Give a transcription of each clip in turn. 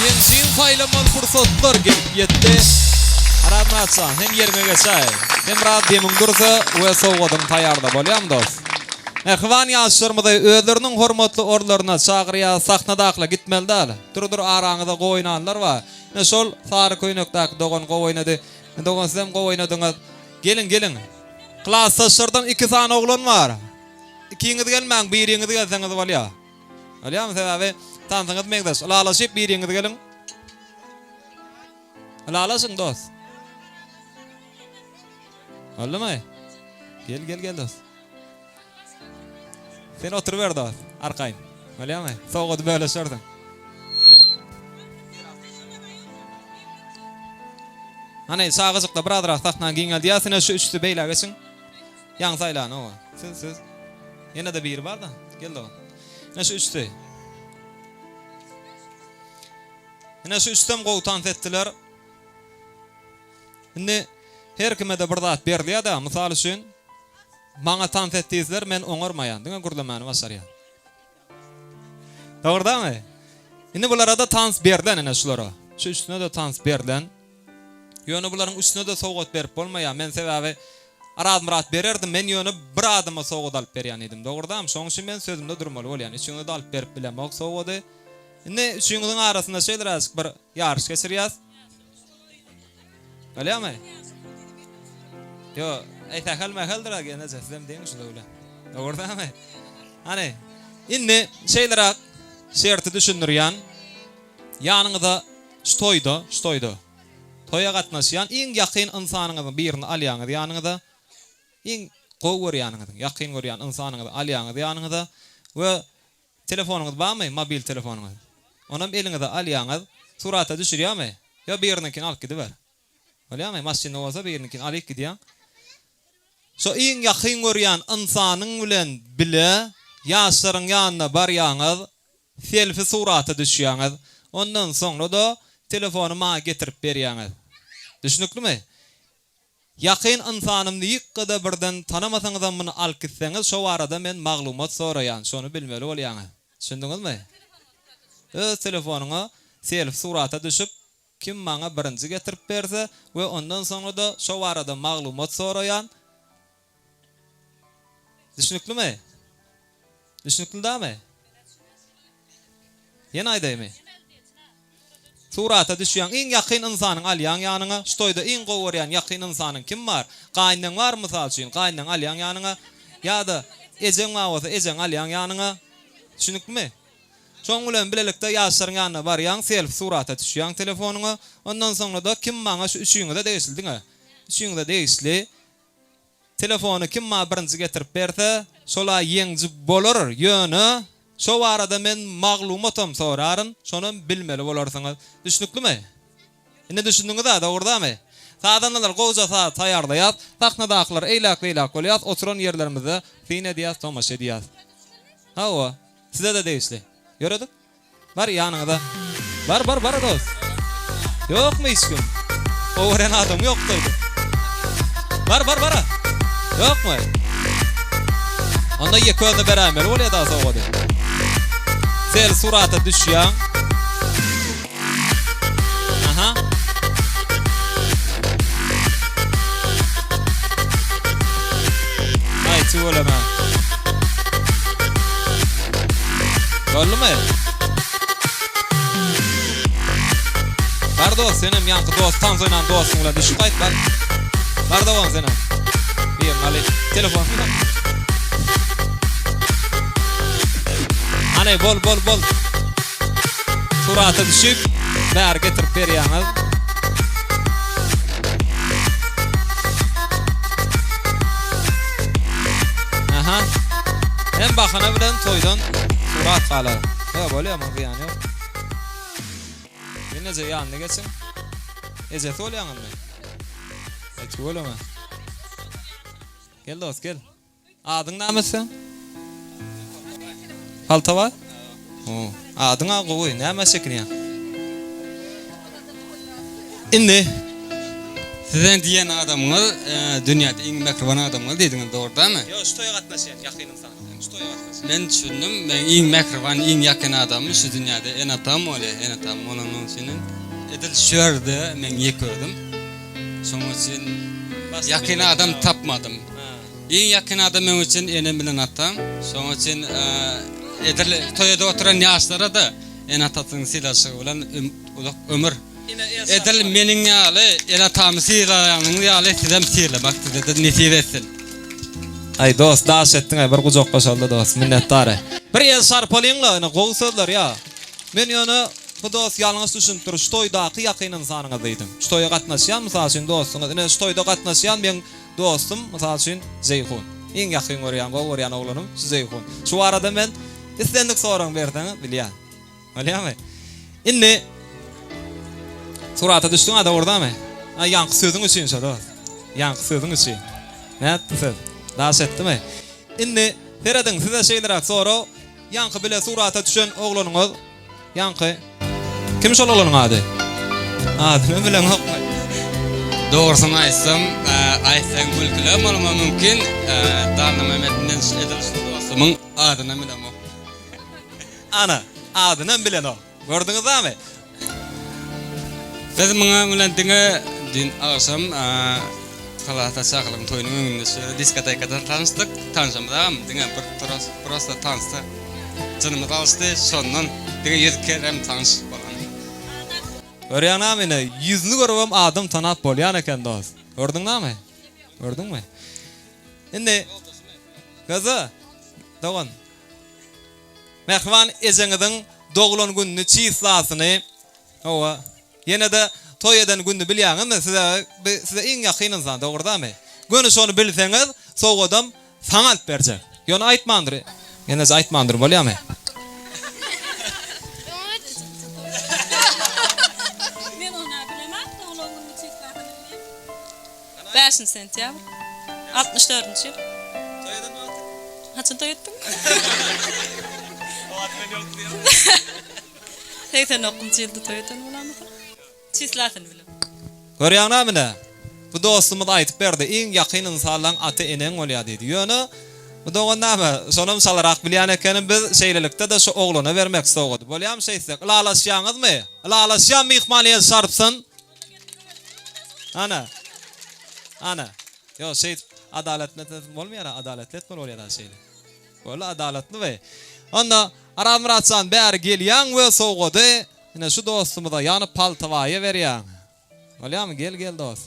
Ýeňjini saýlamaly pursatlar gelip ýetdi. Arazmyrat jan, sen ýeriňe geçäý. Sen biraz demiň dursa we sowgadyň taýýarda bolýarmy dos? Mähriban ýaşlarymyzy özleriniň hormatly orunlaryna çagyrýas, sahnadakylar gitmeli däl. Dur dur araňyzda gowy oýnanlar bar. Ine şol sary köýnekdäki dogan gowy oýnady. Dogan sizem gowy oýnadyňyz. Geliň geliň. Klasdaşlardan iki sany oglan bar. Ikiňiz gelmäň biriňiz gelseňiz bolýar. Bolýarmy sebäbi tansyňyz meňzeş. Ylalaşyp biriňiz geliň. Ylalaşyň dost. Boldumy? Gel gel gel dost. Sen oturyber dost, arkaýyn. Bolýarmy? Sowgady bölüşersiň. Hany, çagajyklar birazrak sahnany giňeldýäs. Ine şu üçüsi beýlä geçiň. Ýaňy saýlan oba. Siz, siz. Ýene-de biri bar-da. Gel dogan. Ine şu üçüsi. Ine şu üçüsem gowy tans etdiler. Indi her kime-de bir zat berilýär-dä, mysal üçin, maňa tans et diýseler, men oňarmaýan, diňe gürlemäni başarýan. Dogry-damy? Indi bulara-da tans berlen, ine şulara. Şu üçüsine-de tans berlen. Ýöne bularyň üçüsine-de sowgat berip bolmaýar. Men sebäbi Arazmyrat bererdim, men ýöne bir adama sowgat alyp berýän idim. Dogry-damy? Şonuň üçin men sözümde durmaly bolýan. Üçüňize-de alyp berip bilemok sowgady. Indi üçüňiziň arasynda şeýleräjik bir ýaryş geçirýäs. Bolýarmy? Ýo, eý sähel-mäheldir-ä gelneje, sizem deň şular bilen. Dogry dälmi? Hany, indi şeýleräk şerti düşündirýän. Ýanyňyza şu toýda, şu toýda toýa gatnaşýan iň ýakyn ynsanyňyzyň birini alýaňyz ýanyňyza. Iň gowy görýäniňiziň, ýakyn görýän ynsanyňyzy alýaňyz ýanyňyza we Telefonyňyz barmy, mobil telefonyňyz? Onam eliňize alýaňyz, surata düşürýärmi? Ýa biriniňkini alyp gidiber. Bolýarmy? Maşynda bolsa biriniňkini alyp gidýäň. Şo iň ýakyn görýän ynsanyň bilen bile ýaşlaryň ýanyna barýaňyz, selfi surata düşýäňiz. Ondan soňra-da telefony maňa getirip berýäňiz. Düşnüklimi? Ýakyn ynsanym diýikgada birden tanamasaňyzam muny alyp gitseňiz şo barada men maglumat soraýan şony bilmeli bolýaňyz. Düşündiňizmi? Öz telefonyňa selfi surata düşüp kim maňa birinji getirip berse we ondan soňrada şo barada maglumat soraýan Düşnüklimi? Düşnükli damy? Ýene aýdaýmy? Surata düşýäň, iň ýakyn ynsanyňy alýaň ýanyňa, şu toýda iň gowy görýän ýakyn ynsanyň kim bar? Gaýyneň barmy mysal üçin, gaýyneňi alýaň ýanyňa, ýa-da ejeň bar bolsa ejeňi alýaň ýanyňa. Düşnüklimi? Şoň bilen bilelikde ýaşlaryň ýanyna barýaň, selfi surata düşýäň telefonyňa, ondan soňra-da kim maňa şu üçüňize degişli diňe, üçüňize degişli Telefony kim maňa birinji getirip berse, şol-a ýeňji bolar, ýöne şo barada men maglumatam soraryn, şonam bilmeli bolarsyňyz. Düşnüklimi? Indi düşündiňiz-ä, dogry-damy? Sazandalar gowja saz taýýarlaýas, sahnadakylar eýläk-beýläk bolýas, oturan ýerlerimizde syn edýäs, tomaşa edýäs. Hawa, size-de degişli. Ýöredik. Bar ýanyňyza. Bar bar bar dost. Ýokmy hiç kim? Gowy gören adam ýokdur. Bar bar bara. Ýokmy? Onda ýeke özüne beräýmeli bolýar da sowgady. Sel surata düşýäň. Aha. Aý tüweleme. Boldumy? Bar dost senem ýaňky dost tans oýnan dostuň bilen düşüp gaýt bar. Bar dogan senem. Birini aly. Telefon. Hany bol bol bol. Surata düşüp, bäri getirip berýäňiz. Aha. Hem bahana bilen toýdan surat galar. Ýa bolýar muň zyýany ýok. Gelneje ýanyna geçiň. Ejesi bolýaňyzmy? Aý tüweleme. Gel dost gel. Adyň name seň? Paltabaý? O, adyň-a gowy, nämä çekinýäň? Indi. Siziň diýen adamyňyz dünýäde iň mähriban adamyňyz diýdiňiz, dogry dälmi? Ýok, şu toýa gatnaşýan ýakyn ynsan. Şu toýa gatnaşýan. Men düşündim, meň iň mähriban, iň ýakyn adamym şu dünýäde ene-atam bolýar. Ene-atam bolanyň üçin hem edil şu ýerde meň ýeke özüm. Şonuň üçin ýakyn adam tapmadym. Iň ýakyn adam meň üçin enem bilen atam. Şonuň üçin edil toýada oturan ýaşlara-da ene-atasynyň sylaşygy bilen uzak ömür. Edil meniň ýaly ene-atamy sylaýanyňyz ýaly sizem sylamak size-de nesip etsin. Aý dost daş etdiňaý bir gujaklaşalyda dost minnetdar. Bir el şarpalyňla ine gowy sözler ýa. Men ýöne bu dost ýalňyş düşünipdir şu toýdaky ýakyn ynsanyňyz diýdim. Şu toýa gatnaşýan mysal üçin dostuňyz ine şu toýda gatnaşýan meň Dostum, mysal üçin, Jeýhun. Iň ýakyn görýän, gowy görýän oglanym şu Jeýhun. Şu barada men islendik soragyny berseňiz bilýän. Bolýamy? Indi surata düşdüň-ä dogrudanmy? A ýaňky sözüň üçin şo dost. Ýaňky sözüň üçin. Nätdi söz? Daş etdimi? Indi serediň, size şeýleräk sorag, ýaňky bile surata düşen oglanyňyz Ýaňky. Kim şol oglanyň ady? Adyny bileňokmy? Dogrusyny aýtsam, aýtsaň gülkülem bolma mümkin. Danamämmet men edil şu dostumyň adynam bilemok. Ana, adynam bilenok. Gördüňizami? Biz muňa bilen diňe düýn agşam Halatda çakylygyň toýunyň öňünde şu ýerde diskotekada tanyşdyk. Tanşamyzam diňe bir prosta tansda jynymyz alyşdy. Şondan diňe ýüz kerem tanyş bolan. Görýäňmi ine, ýüzüni görübem adam tanap bolýan eken dost. Gördüňmi? Gördüňmi? Indi Gyzy, dogan. Mähriban ejeňiziň doglan gününi, çislasyny, hawa, Ýene-de toý eden gününi bilýäňizmi? Size bi size iň ýakyn ynsan, dogry dämi? Göni şony bilseňiz, sowgadam saňa alyp berjek. Ýöne aýtmandyr. Ýeneje aýtmandyr, bolýamy? Men ony bilemok, doglan gününi çislasyny bilýän. Bäşinji sentýabr. 64-nji ýyl. Toý eden wagty? Haçan toý etdiň? O wagt men ýokdy diýýäňmi? 89-njy ýylda toý eden bolamysyň? Çislasyny bilem. Görýäňä mine, bu dostumyz aýdyp berdi, iň ýakyn ynsanlaň ata-eneň bolýar diýdi. Ýöne, bu dogan näme, şonam çalarak bilýän ekeni, biz şeýlelikde-de şu oglana bermek sowgady. Bolýamy şeýtsek? Ylalaşýaňyzmy? Ylalaşýan myhman el çarpsyn. Ana. Ana. Ýok, şeýdip adalatly etmesek bolmaýar-a, adalatly etmeli bolýar-a şeýle. Boldy adalatly we. Onda Arazmyrat jan bäri gelýäň we sowgady ine şu dostumyza ýagny Paltabaýa berýäň. Bolýamy gel gel dost.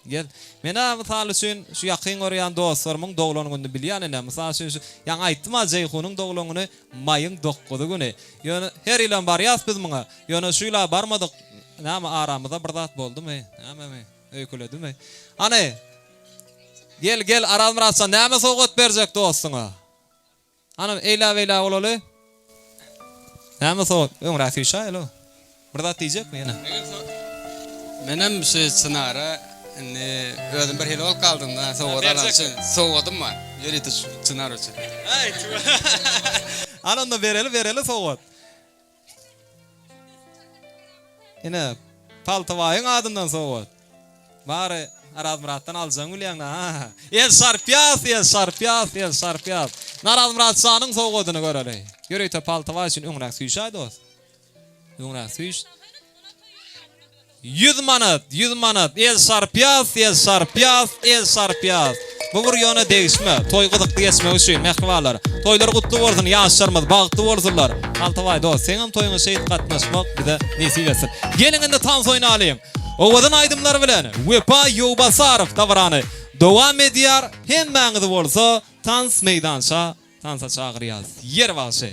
Gel. Menä mysal üçin şu ýakyn görýän dostlarymyň doglan gününi bilýän ine mysal üçin şu ýaňy aýtdym-a Jeýhunyň doglan güni maýyň dokuzy güni. Ýöne her ýylam barýas biz muňa. Ýöne şu ýyla barmadyk. Näme aramyzda bir zat boldumy? Nämemi? Öýkeledimi? Hany Gel gel Arazmyratjan näme sowgat berjek dostuňa? Hany eýlä beýlä bolaly. Näme sowgat? Öňräk süýşäýeli. Bir zat diýjekmi ýene? Menem şu Çynara indi özüm bir hili bolup galdym-da, sowgat alan üçin. Sowgadym bar. Ýörite şu Çynar üçin. Aý, Hany onda bereli bereli sowgat. Ine, Paltabaýyň adyndan sowgat. Bary Arazmyratdan aljagyňy bilýäň-dä, ha? El çarpýas, el çarpýas, el çarpýas. Arazmyrat janyň sowgadyny göreli. Ýörite Paltabaý üçin öňräk süýşäý dost. Öňräk süýş. Yüz manat, yüz manat, el çarpýas, el çarpýas, el çarpýas. Bu bir ýöne degişme, toý gyzykly geçmegi üçin, mähribanlar. Toýlar gutly bolsun, ýaşlarymyz bagtly bolsunlar. Altybaý dost, seňem toýuňa şeýdip gatnaşmak bize nesip etsin. Geliň indi tans oýnalyň. Owadan aýdymlar bilen Wepa Ýowbasarow dabarany dowam edýär. Hemmäňizi bolsa tans meýdança tansa çagyrýas. Ýer bagşy.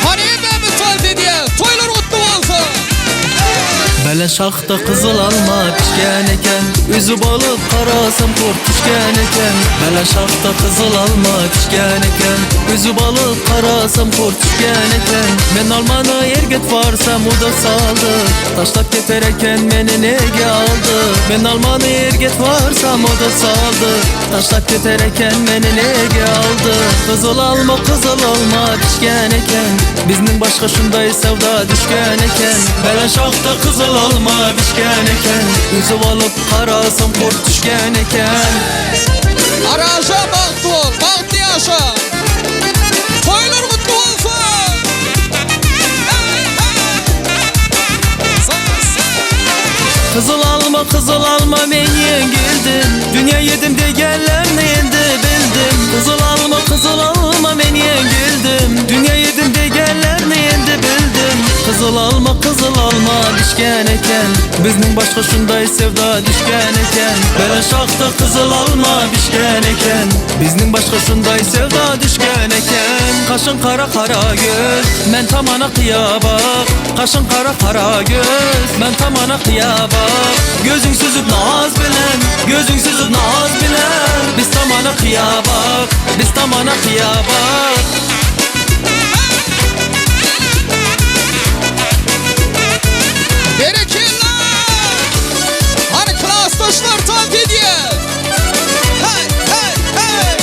Hany hemmämiz tans edýäs. Toýlar gutly bolsun. Bele şahda gyzyl alma pişgen eken, Üzüp alyp garasam gurt düşgen eken. Bele şahda gyzyl alma pişgen eken, Üzüp alyp garasam gurt düşgen eken. Men almany erget barsam o-da saldy, Taşlap keter eken meni nege aldy. Men almany erget barsam o-da saldy, Taşlap keter eken meni nege aldy. Gyzyl alma gyzyl alma pişgen eken, Bizniň başga şunday sawda düşgen eken. Belen şahda gyzyl alma bişgen eken, Üzüp alyp garasam gurt düşgen eken. Araja bagtly bol, bagtly ýaşa! Toýlar gutly bolsun! Hey, hey! Gyzyl alma, gyzyl alma men ýeňildim, Dünýä ýedim degenlerni indi bildim. Gyzyl alma, gyzyl alma men ýeňildim, Dünýä ýedim degenlerni indi bildim. Gyzyl alma, gyzyl alma bişgen eken, Bizniň başga şunday sewda düşgen eken. Belen şahda gyzyl alma bişgen eken, Bizniň başga şunday sewda düşgen eken. Kaşyň kara kara göz, men tamana kyýa bak. Kaşyň kara kara göz, men tamana kyýa bak. Gözüň süzüp naz bilen, gözüň süzüp naz bilen, Biz tamana kyýa bak, biz tamana kyýa bak. Berekella! Hany klasdaşlar tans edýär! Hey, hey, hey!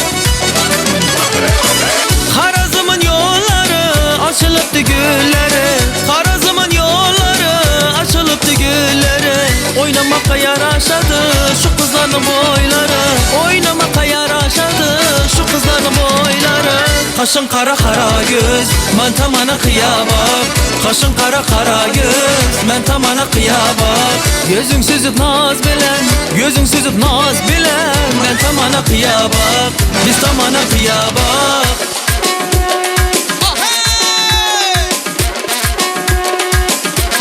Harazymyň ýollary açylypdy gülleri, Harazymyň ýollary açylypdy gülleri. Oýnamaka ýaraşady şu gyzlaryň boýlary, Oýnamaka ýaraşady şu gyzlaryň boýlary. Kaşyň kara kara göz, men tamana kyýa bak. Kaşyň kara kara göz, men tamana kyýa bak. Gözüň süzüp naz bilen, gözüň süzüp naz bilen, Men tamana kyýa bak, biz tamana kyýa bak. Hey!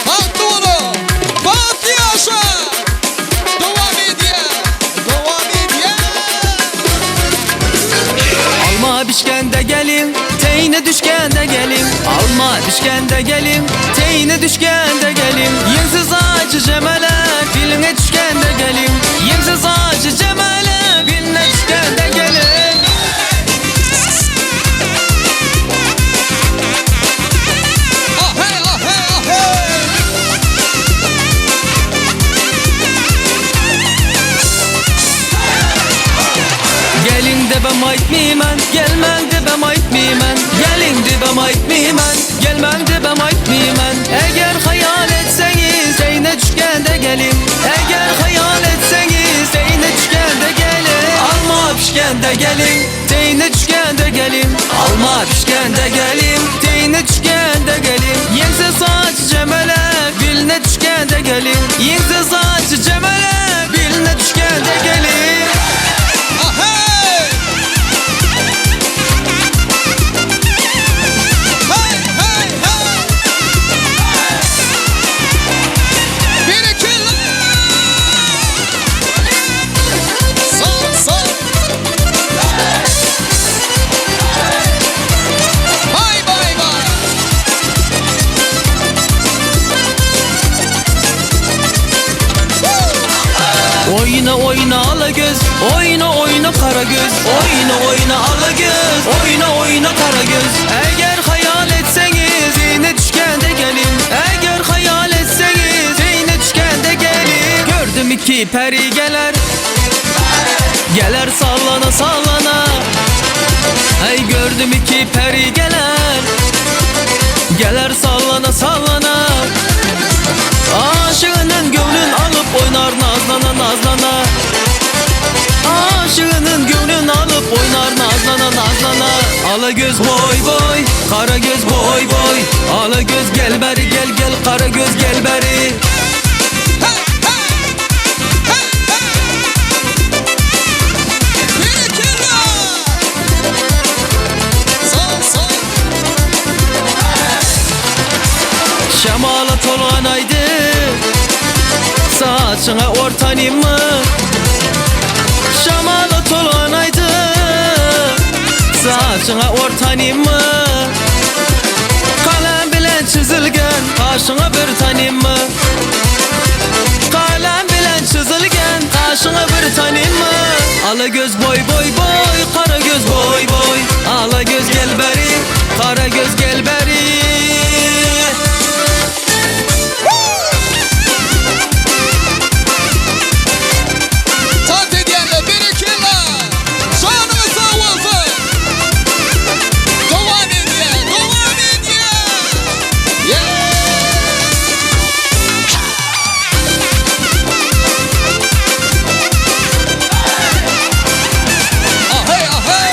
Bagtly boluň! Bagtly ýaşa! Dowam edýär! Dowam edýär! Alma bişgende gelin, teýine düşgende gelin. Alma bişgende gelin, teýine düşgende gelin. Ýeňsiz acı jemele, biline düşgende gelin. Ýeňsiz acı jemele, biline düşgende gelin. Ah hey, ah hey, ah hey! Gelin debem aýtmaýman, gelmäň debem aýtmaýman. Gelin debem aýtmaýman, gelmäň debem aýtmaýman. Eger haýal etseňiz, teýine düşgende gelin. Eger haýal etseňiz, teýine düşgende gelin. Alma bişgende gelin, teýine düşgende gelin. Alma bişgende gelin, teýine düşgende gelin. Ýeňse saç jemele, biline düşgende gelin. Ýeňse saç jemele, biline düşgende gelin. Ah hey! Hey, hey, hey! Berekella! Sag, sag! Vay, vay, vay! Oýna oýna ala göz, oýna oýna gara göz. Oýna oýna ala göz, oýna oýna gara göz. Eger haýal etseňiz, teýine düşgende gelin. Eger haýal etseňiz, teýine düşgende gelin. Gördüm iki peri geler, Geler sallana sallana. Hey gördüm iki peri geler, Geler sallana sallana. Aşığının göwnün alyp oýnar nazlana nazlana. Aşığının göwnün alyp oýnar nazlana nazlana. Ala göz boý boý, gara göz boý boý. Ala göz gel bäri gel gel, gara göz gel bäri. Hey, hey! Hey, hey! Berekella! Sag, sag! Şemala tolganaydy Saçyňa ortanymmy Şemala tolganaydy Saçyňa ortanymmy Kalem bilen çizilgen Kaşyňa bir tanymmy? Ýaşyňa bir tanyma. Ala göz boý boý boý, gara göz boý boý. Ala göz gel bäri, gara göz gel bäri. Tans edýänler berekella! Janyňyz sag bolsun! Dowam edýär, dowam edýär! Yes! Ahey, ahey!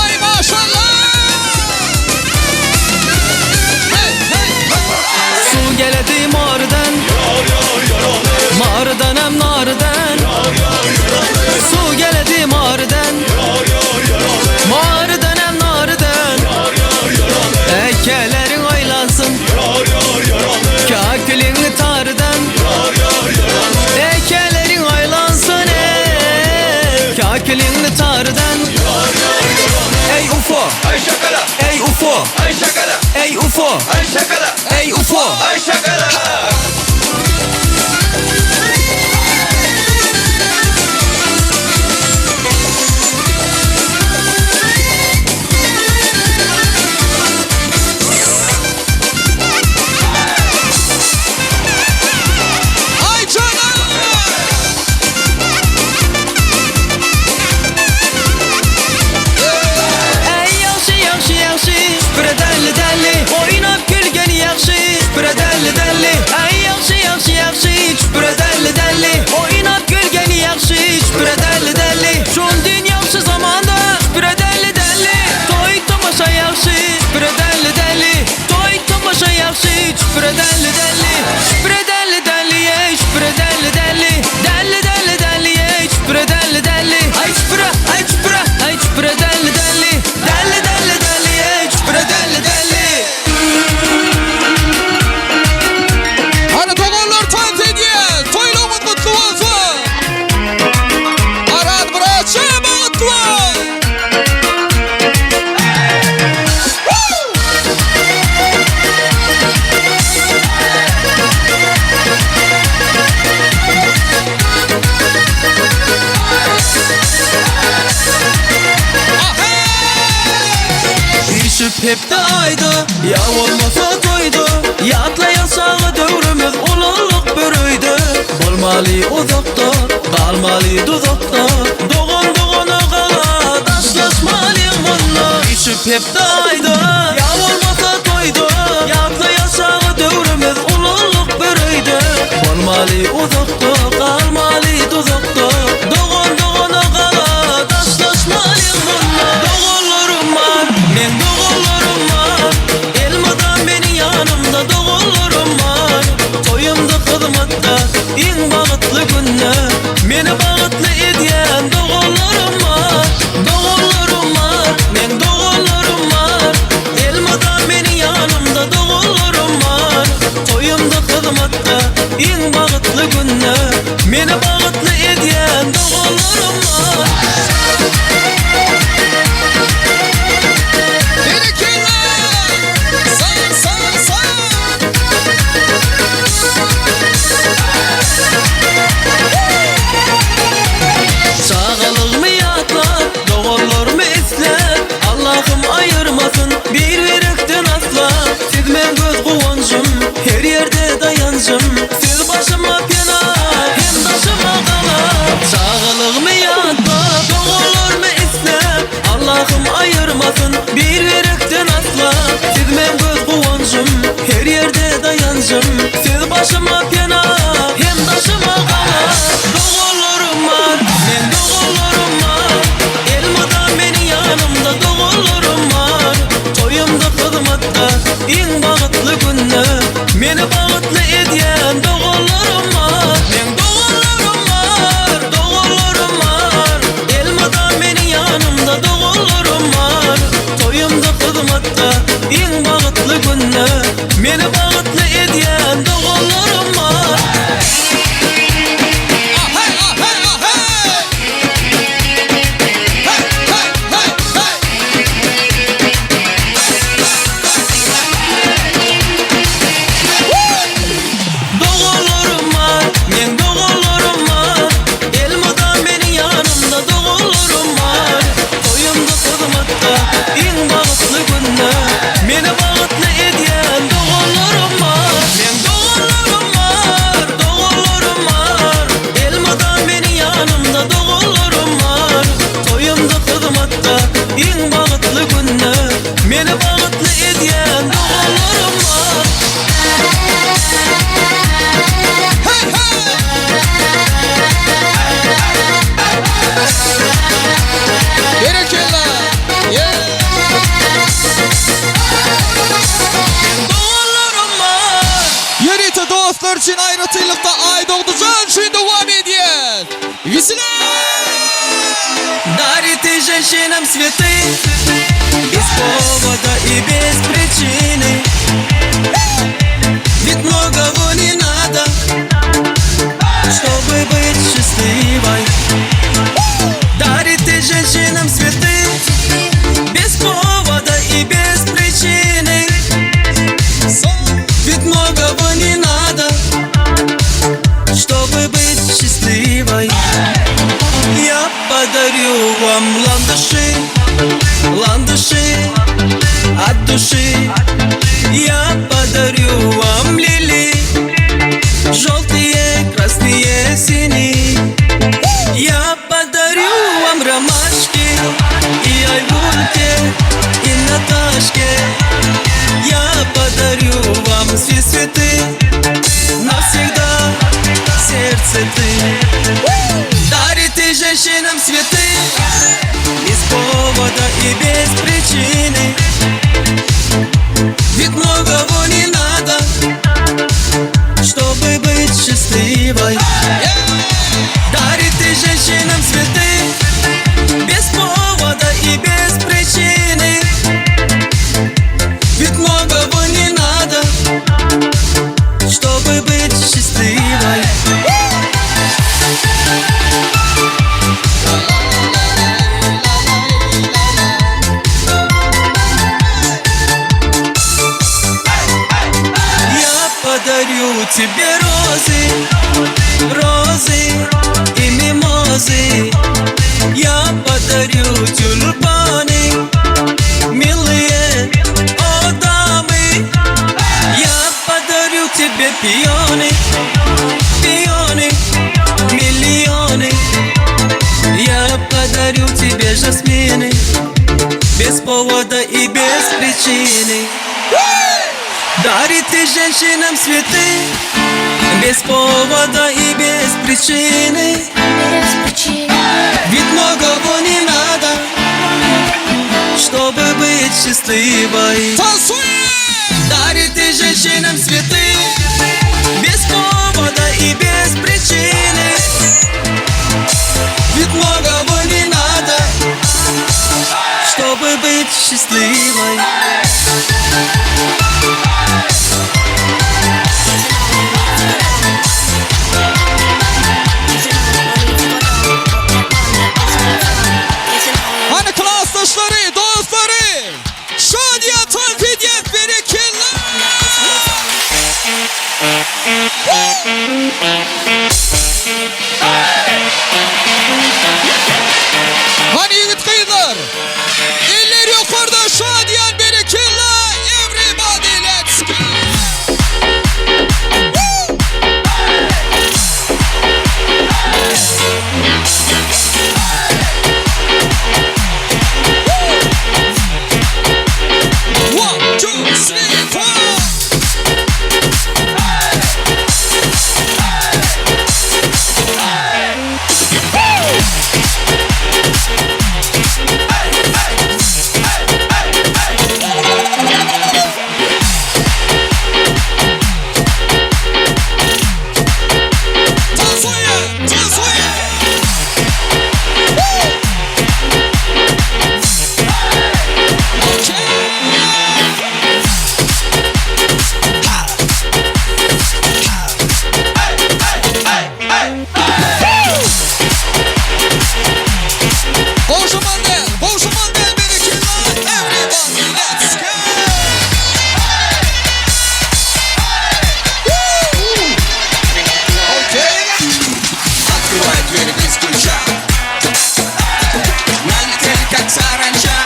Ay maşallah! Hey, hey, hey! Su geledi mardan Mardan hem nardan Su geledi mardan Mardan hem nardan Ekelerin oylansın Kakülün tardan Ekelerin oylansın ey Kakülün tardan Ey UFO Ey UFO Ey UFO Ey UFO Ay canım! Ey yaxşı yaxşı yaxşı Süpüre dəlli dəlli Oynab gülgeni yaxşı Süpüre dəlli dəlli Ey yaxşı yaxşı yaxşı Süpüre dəlli dəlli Oynab gülgeni yaxşı Süpüre dəlli dəlli Şundin yaxşı zamanda Süpüre dəlli dəlli Toy tamaşa yaxşı Süpüre dəlli dəlli Toy tamaşa yaxşı Süpüre dəlli dəlli Süpüre dəlli dəlli ey Süpüre dəlli dəlli Dəlli dəlli dəlli ey Süpüre dəlli dəlli Ay süpüre ay süpüre ay süpüre dəlli dəlli Dəlli dəlli dəlli ey süpüre dəlli dəlli Hadi doganlar tans edýär. Toýlaryňyz gutly bolsun. Arad braçy bagtly. Düşüp hep de ayda Ya olmasa toydu Yatla yasağı dövrümüz Ulanlık bir öydü Bolmaly uzakta Kalmaly duzakta Doğan doğana kala Taşlaşmaly bununla Düşüp hep de ayda Ya olmasa toydu Yatla yasağı dövrümüz Ulanlık bir öydü Bolmaly uzakta Kalmaly duzakta Doğan doğana kala Taşlaşmaly bununla Doğanlarım var Men doğanlarım var Elmadan benim yanımda doğanlarım var Toyumda hizmetde En bagtly günde Meni bagtly edýän doğanlarım var Doğanlarım var Men doğanlarım var Elmadan benim yanımda doğanlarım var Toyumda hizmetde En bagtly günde Meni bagtly edýän doğanlarım var Berekella! San san san! Çağalığımı yatlat, doğanlarımı islet Allah'ım ayırmasın bir yürekten asla Siz men göz kuvancım, her yerde dayancım Siz başıma pena, hem taşıma kala Çağalığımı yatlat, doğanlarımı islet Allah'ım ayırmasın bir yürekten asla Siz men göz kuvancım, her yerde dayancım Siz başıma pena, hem taşıma kala Doğanlarım var, men doğanlarım var Elmadan benim yanımda doğanlarım var Toyumda hizmetde en bagtly günde Meni bagtly edýän doğanlarım var Men doğanlarım var, doğanlarım var Elmadan benim yanımda doğanlarım var Toyumda hizmetde en bagtly günde Meni bagtly edýän doğanlarım var. üçin aýratynlykda Aýdogdyjan üçin dowam edýäs. Wesile! Дарите женщинам цветы Без повода и без причины Ведь многого не надо Чтобы быть счастливой Дарите женщинам цветы Без повода и без причины Ведь многого не надо Чтобы быть счастливой Я подарю вам ландыши, ландыши от души. Я подарю вам лилии, желтые, красные, синие. Я подарю вам ромашки и айгульке, и Наташке. Я подарю вам все цветы, навсегда в сердце ты. Дарите женщинам цветы Без повода и без причины Ведь многого не надо Чтобы быть счастливой Дарите женщинам цветы Без повода и без причины Ведь многого не надо Чтобы быть счастливой. Я подарю тебе розы, розы и мимозы. Я подарю тюльпаны, милые, о дамы. Я подарю тебе пионы, пионы, миллионы. Я подарю тебе жасмины, без повода и без причины. Дарите женщинам цветы Без повода и без причины. Ведь многого не надо Чтобы быть счастливой. Tansuýa! Дарите женщинам цветы Без повода и без причины. Ведь многого не надо Чтобы быть счастливой. Hany klasdaşlary, dostlary! Şadyýan tans edýäs berekella! Hany ýigit gyzlar! Eller ýokarda şadyýan berekella! Everybody let's go! Woo! One, two, three, four! Tansuýa! Tansuýa! Okay! Gowşaman däl, gowşaman däl berekella, everybody let's go! Woo! Okay. Открывай двери без ключа. Налетели как саранча.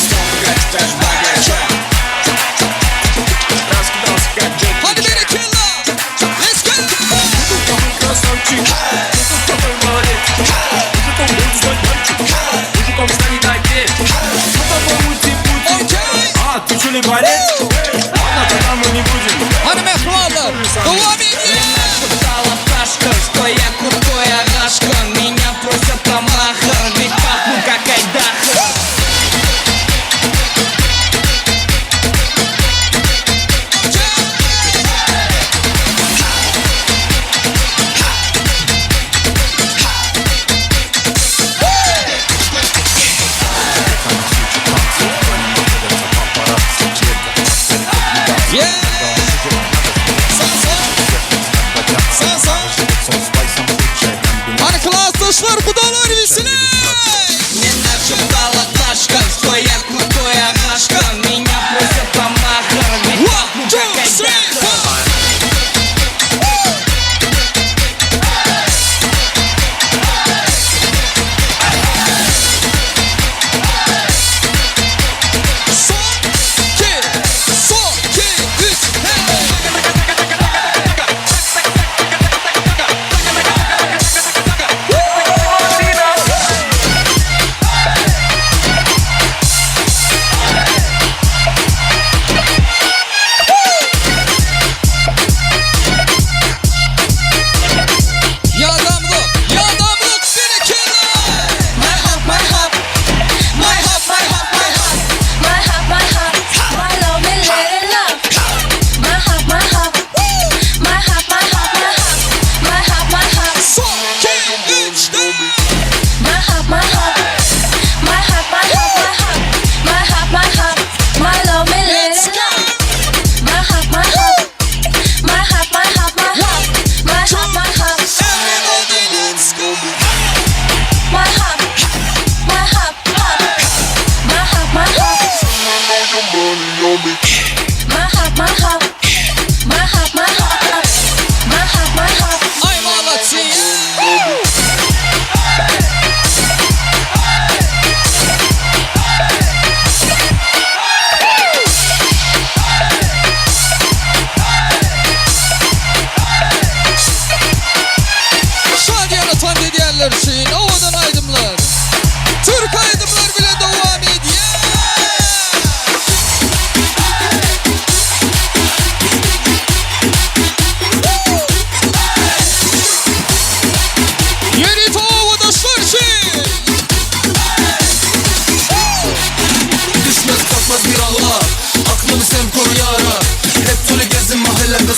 Снова даже богача. Раскидался как Джеки. Hadi berekella! Let's go! Красавчик, какой молодец. Мужиком буду знать мальчик, мужиком станет отец. Ну такой ути-пути, Okay! а ты что ли борец? Ладно, тогда мы не будем. Hany mähribanlar, dowam edýär! Шептала пташка, что я крутой агашка. Меня просят на махар, ведь пахну как айдахар. Okay!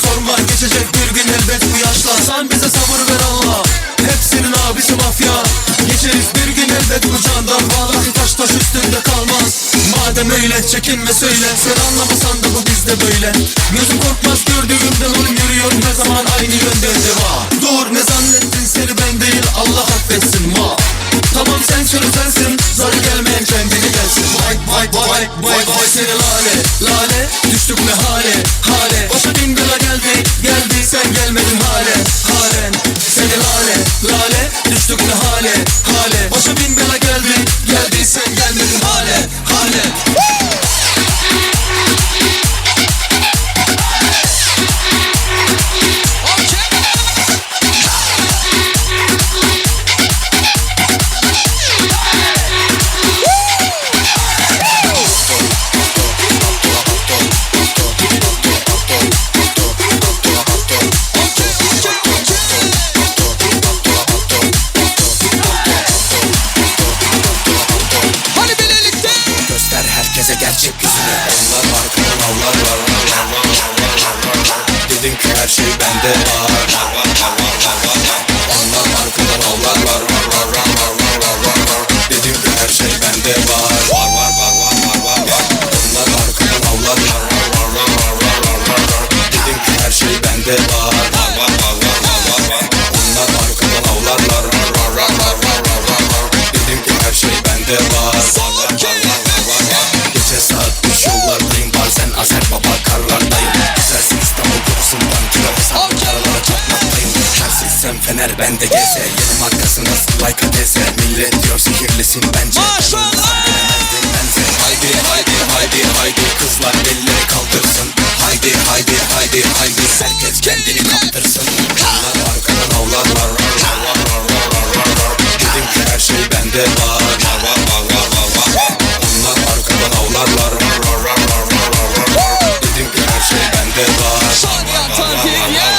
Sorma geçecek bir gün elbet bu yaşlar Sen bize sabır ver Allah Hepsinin abisi mafya Geçeriz bir gün elbet bu candan Vallahi taş taş üstünde kalmaz Madem öyle çekinme söyle Sen anlamasan da bu bizde böyle Gözüm korkmaz gördüğümden oğlum yürüyorum her zaman aynı yönde deva Dur ne zannettin seni ben değil Allah affetsin ma Tamam sen sensin Zarı gelmeyen kendini gelsin Vay vay vay vay vay seni lale lale Düştük ne hale hale Başa bin bela geldi geldi sen gelmedin hale halen Seni lale lale düştük ne hale hale Başa bin bela geldi geldi sen gelmedin hale hale Hadi birlikte. Göster herkese gerçek yüzünü Onlar arkadan avlarlar Dedim ki her şey bende var Onlar arkadan avlarlar Dedim ki her şey bende var Onlar arkadan avlarlar Dedim ki her şey bende var Onlar arkadan avlarlar Dedim ki her şey bende var Gece saat 3 yollardayım Bazen Azer Baba karlardayım Güzelsin İstanbul kokusundan Kilo hesabı karalara çarpmaktayım Sensin sen Fener ben de GS Yeni markası nasıl like ATS Millet diyor sihirlisin bence Ben olmasam bilemezdim ben seni Haydi haydi haydi haydi Kızlar elleri kaldırsın Haydi haydi haydi haydi Herkes kendini kaptırsın Onlar arkadan avlarlar Dedim ki her şey bende var Onlar arkadan avlarlar Dedim ki her şey bende var Şanya Tantin ya.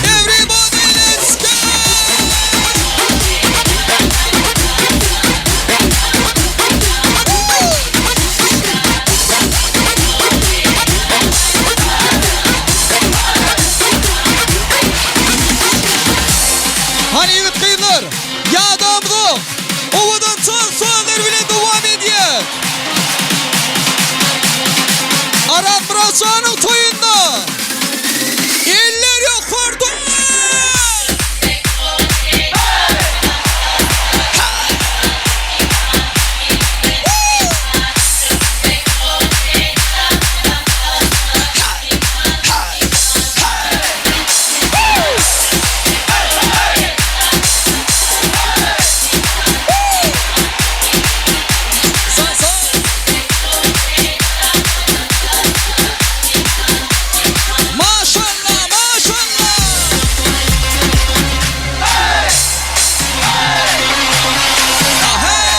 Everybody let's go. Hani ýigit gyzlar, ýadamlyk, owadan çal sazlar bilen dowam edýär. Aran Braçanyň toýunda eller ýokarda. San san. Maşallah, maşallah. Ahey!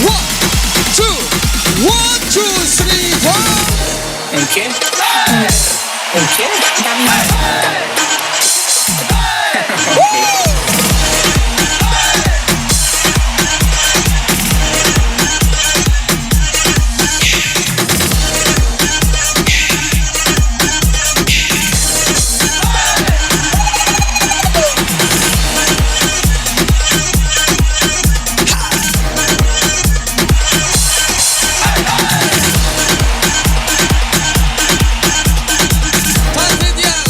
One, two, one, two, three, four. Tans edýär,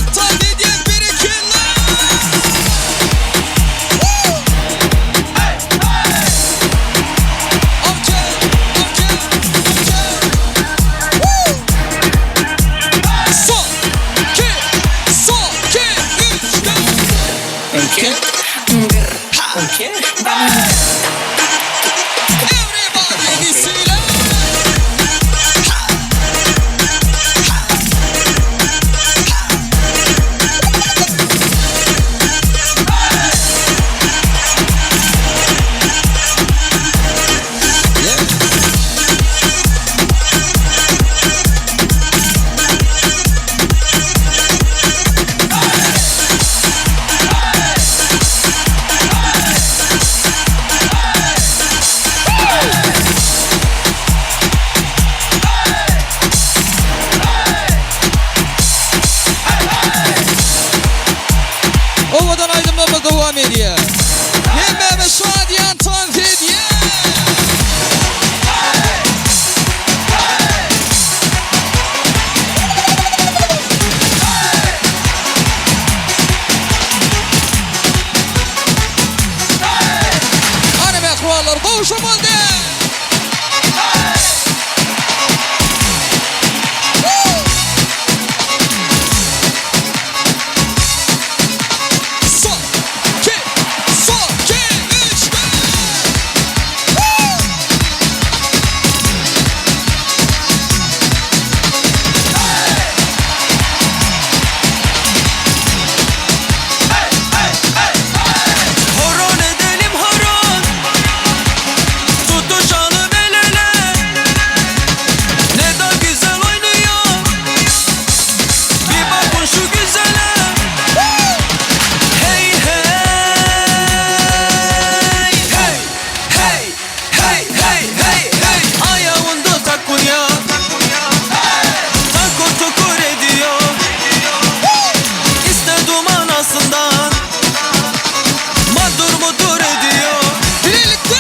Son, iki, son, iki, üç, dört. Horon edelim horon Tutuşalım el ele Ne da güzel oynuyor Bir bakın şu güzele Hey hey Hey hey hey hey hey hey Ayağında takunya Takır tukur ediyor İster duman aslından Madur mudur ediyor Birlikte.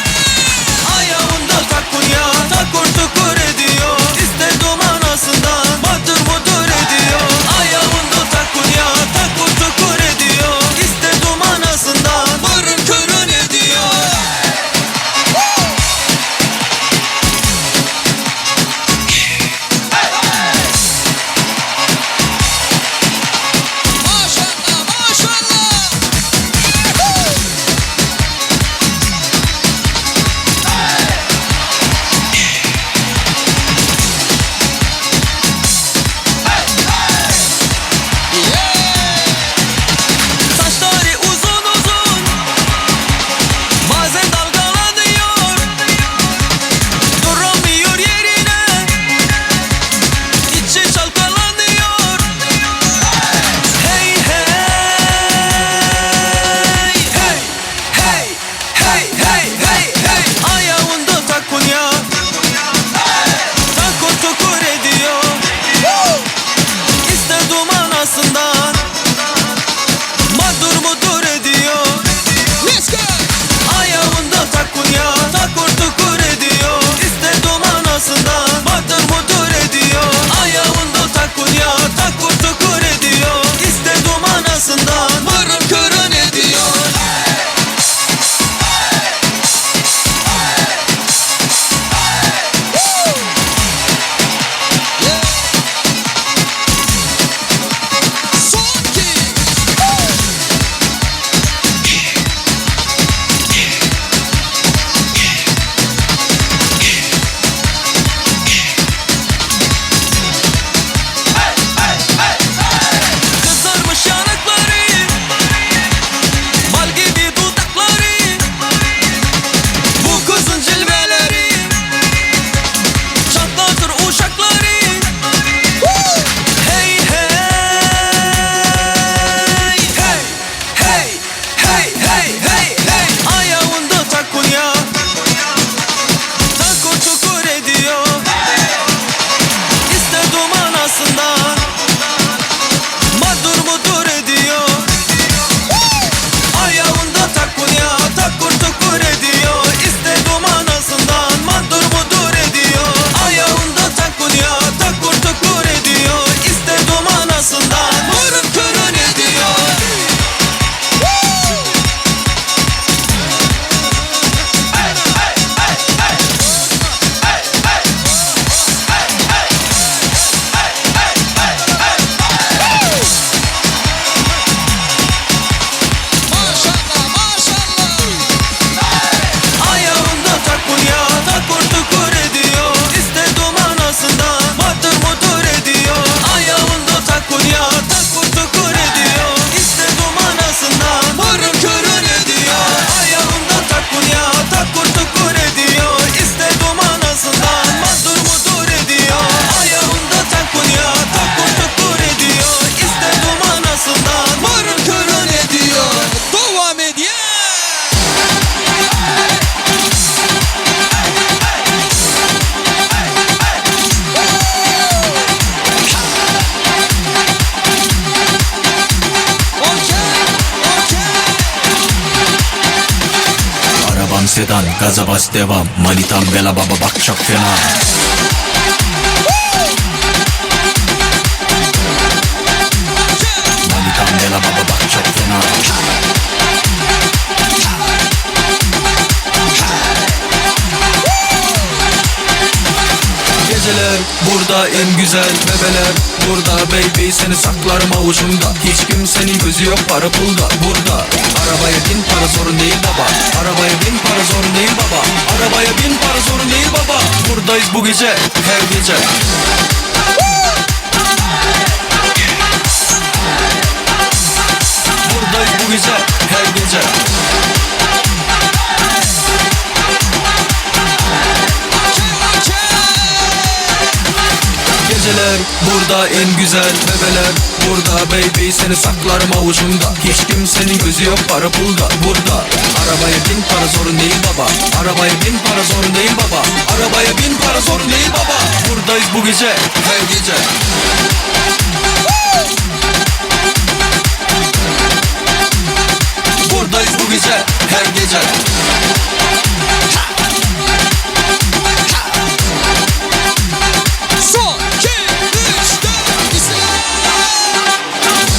Ayağında takunya Takur tukur ediyor İster duman aslından Madur mudur ediyor Ayağında takunya Takur tukur ediyor İster duman aslından Mırın kırın ediyor. Maşallah maşallah. Saçları uzun uzun Bazen dalgalanıyor Duramıyor yerine İçi çalkalanıyor Hey hey Hey hey hey hey hey hey Ayağında takunya Takır tukur ediyor İster duman aslından Madur mudur ediyor Let's go. Ayağında takunya Takur tukur ediyor İster duman aslından Madur mudur ediyor Ayağında takunya Takur tukur ediyor İster duman aslından Mırın kırın ediyor. Son iki. Kızarmış yanakları Bal gibi dudakları Bu kızın cilveleri Çatlatır uşakları Hey hey Hey hey hey hey hey hey Ayağında takunya Takır tukur ediyor İster duman aslından Madur mudur ediyor Ayağında takunya Takur tukur ediyor İster duman ağzından Madur mudur ediyor Ayağında takunya Takur tukur ediyor İster duman ağzından Mırın kırın ediyor. Maşallah maşallah. Ayağında takunya Takur tukur ediyor İster duman ağzından Madur mudur ediyor Ayağında takunya Takur tukur ediyor İster duman ağzından Mırın kırın ediyor. Ayağında takunya Takur tukur ediyor İster duman ağzından Madur mudur ediyor Ayağında takunya Takur tukur ediyor İster duman ağzından Mırın kırın ediyor. Devam ediyor. Okey, okey. Arabam sedan gaza bas devam Manitam bela baba bak çok fena Manitam bela baba bak çok fena Geceler burada en güzel bebeler Burada baby seni saklarım avucumda Hiç kimsenin gözü yok para pulda Burada Arabaya bin para sorun değil baba Arabaya bin para sorun değil baba Arabaya bin para sorun değil baba Buradayız bu gece her gece Buradayız bu gece her gece Geceler burada en güzel bebeler Burada baby seni saklarım avucumda Hiç kimsenin gözü yok para pulda Burada Arabaya bin para sorun değil baba Arabaya bin para sorun değil baba Arabaya bin para sorun değil baba Buradayız bu gece her gece Buradayız bu gece her gece Son, 2, 3, 4, 1, 2, 3, 4.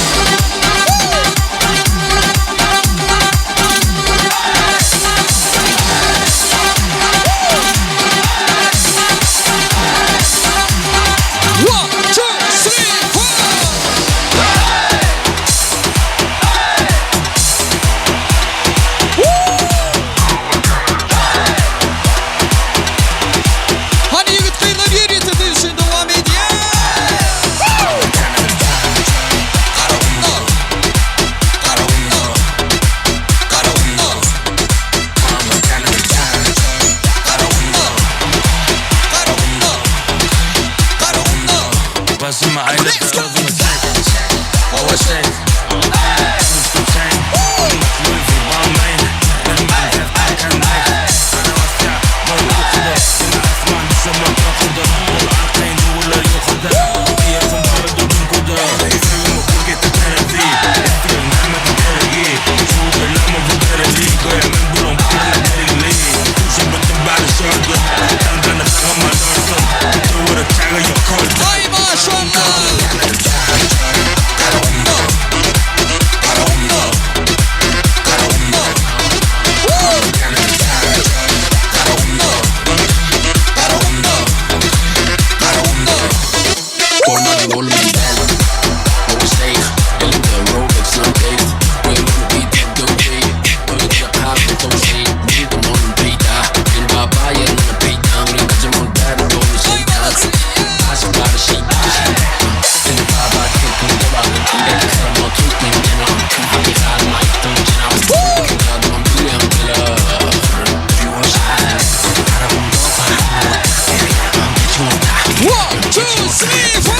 Hani ýigit gyzlar ýer ýetirdi üçin dowam edýär. Let's go! Ay maşallah! One, two, three, four!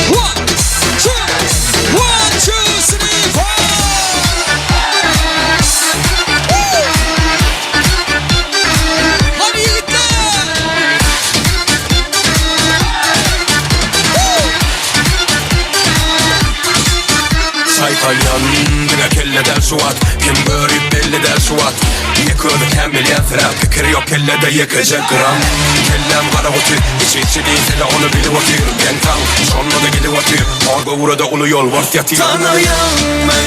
One, two, one, two, three, four! Hadi ýigitler! Saýkalýan diňe kelleden suwat Kim görüp belli del suwat Ýeke özi kän bilýän sirä Pikir ýok kellede ýekeje gram Kellem gara guty Içi içi diýsede ony bilip otyr Geň taň şonda-da gidip otyr Hor göwrede uly ýolbars ýatyr Tanaýanmy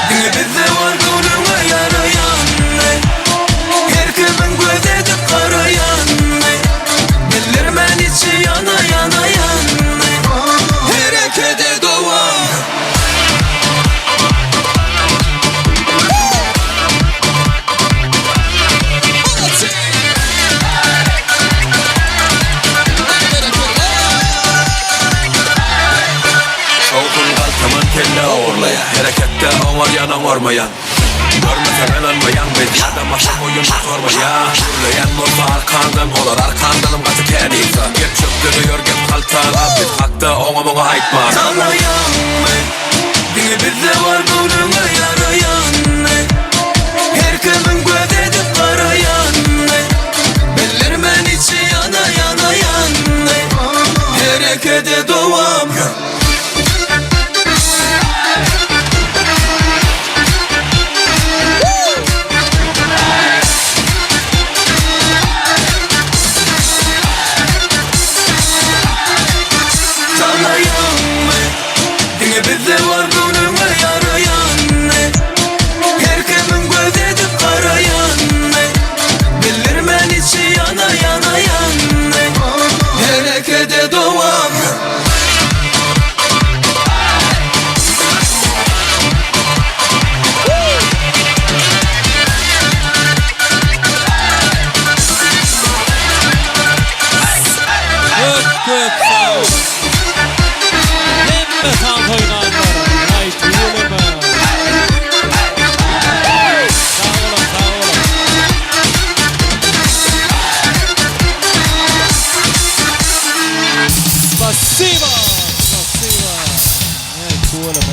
Diňe bizde bar göwnüňe ýaraýanmy Her kimiň göz edip garaýanmy Bildirmän içi ýana ýanaýanmy Herekede dowam Şowhun galtaman kelle ogurlaýar Hereketde oňarýan oňarmaýan Görmese ynanmaýan biz ýa-da maşyn oýun gutarmaýar Gürleýän bolsa arkandan olar arkandanam gaty kän yzda Gep çöpde ýör gep haltada biz hakda oňa muňa aýtma Tanaýanmy Diňe bizde bar göwnüňe ýaraýanmy Her kimiň göz edip garaýanmy Bildirmän içi ýana ýanaýanmy Herekede dowam.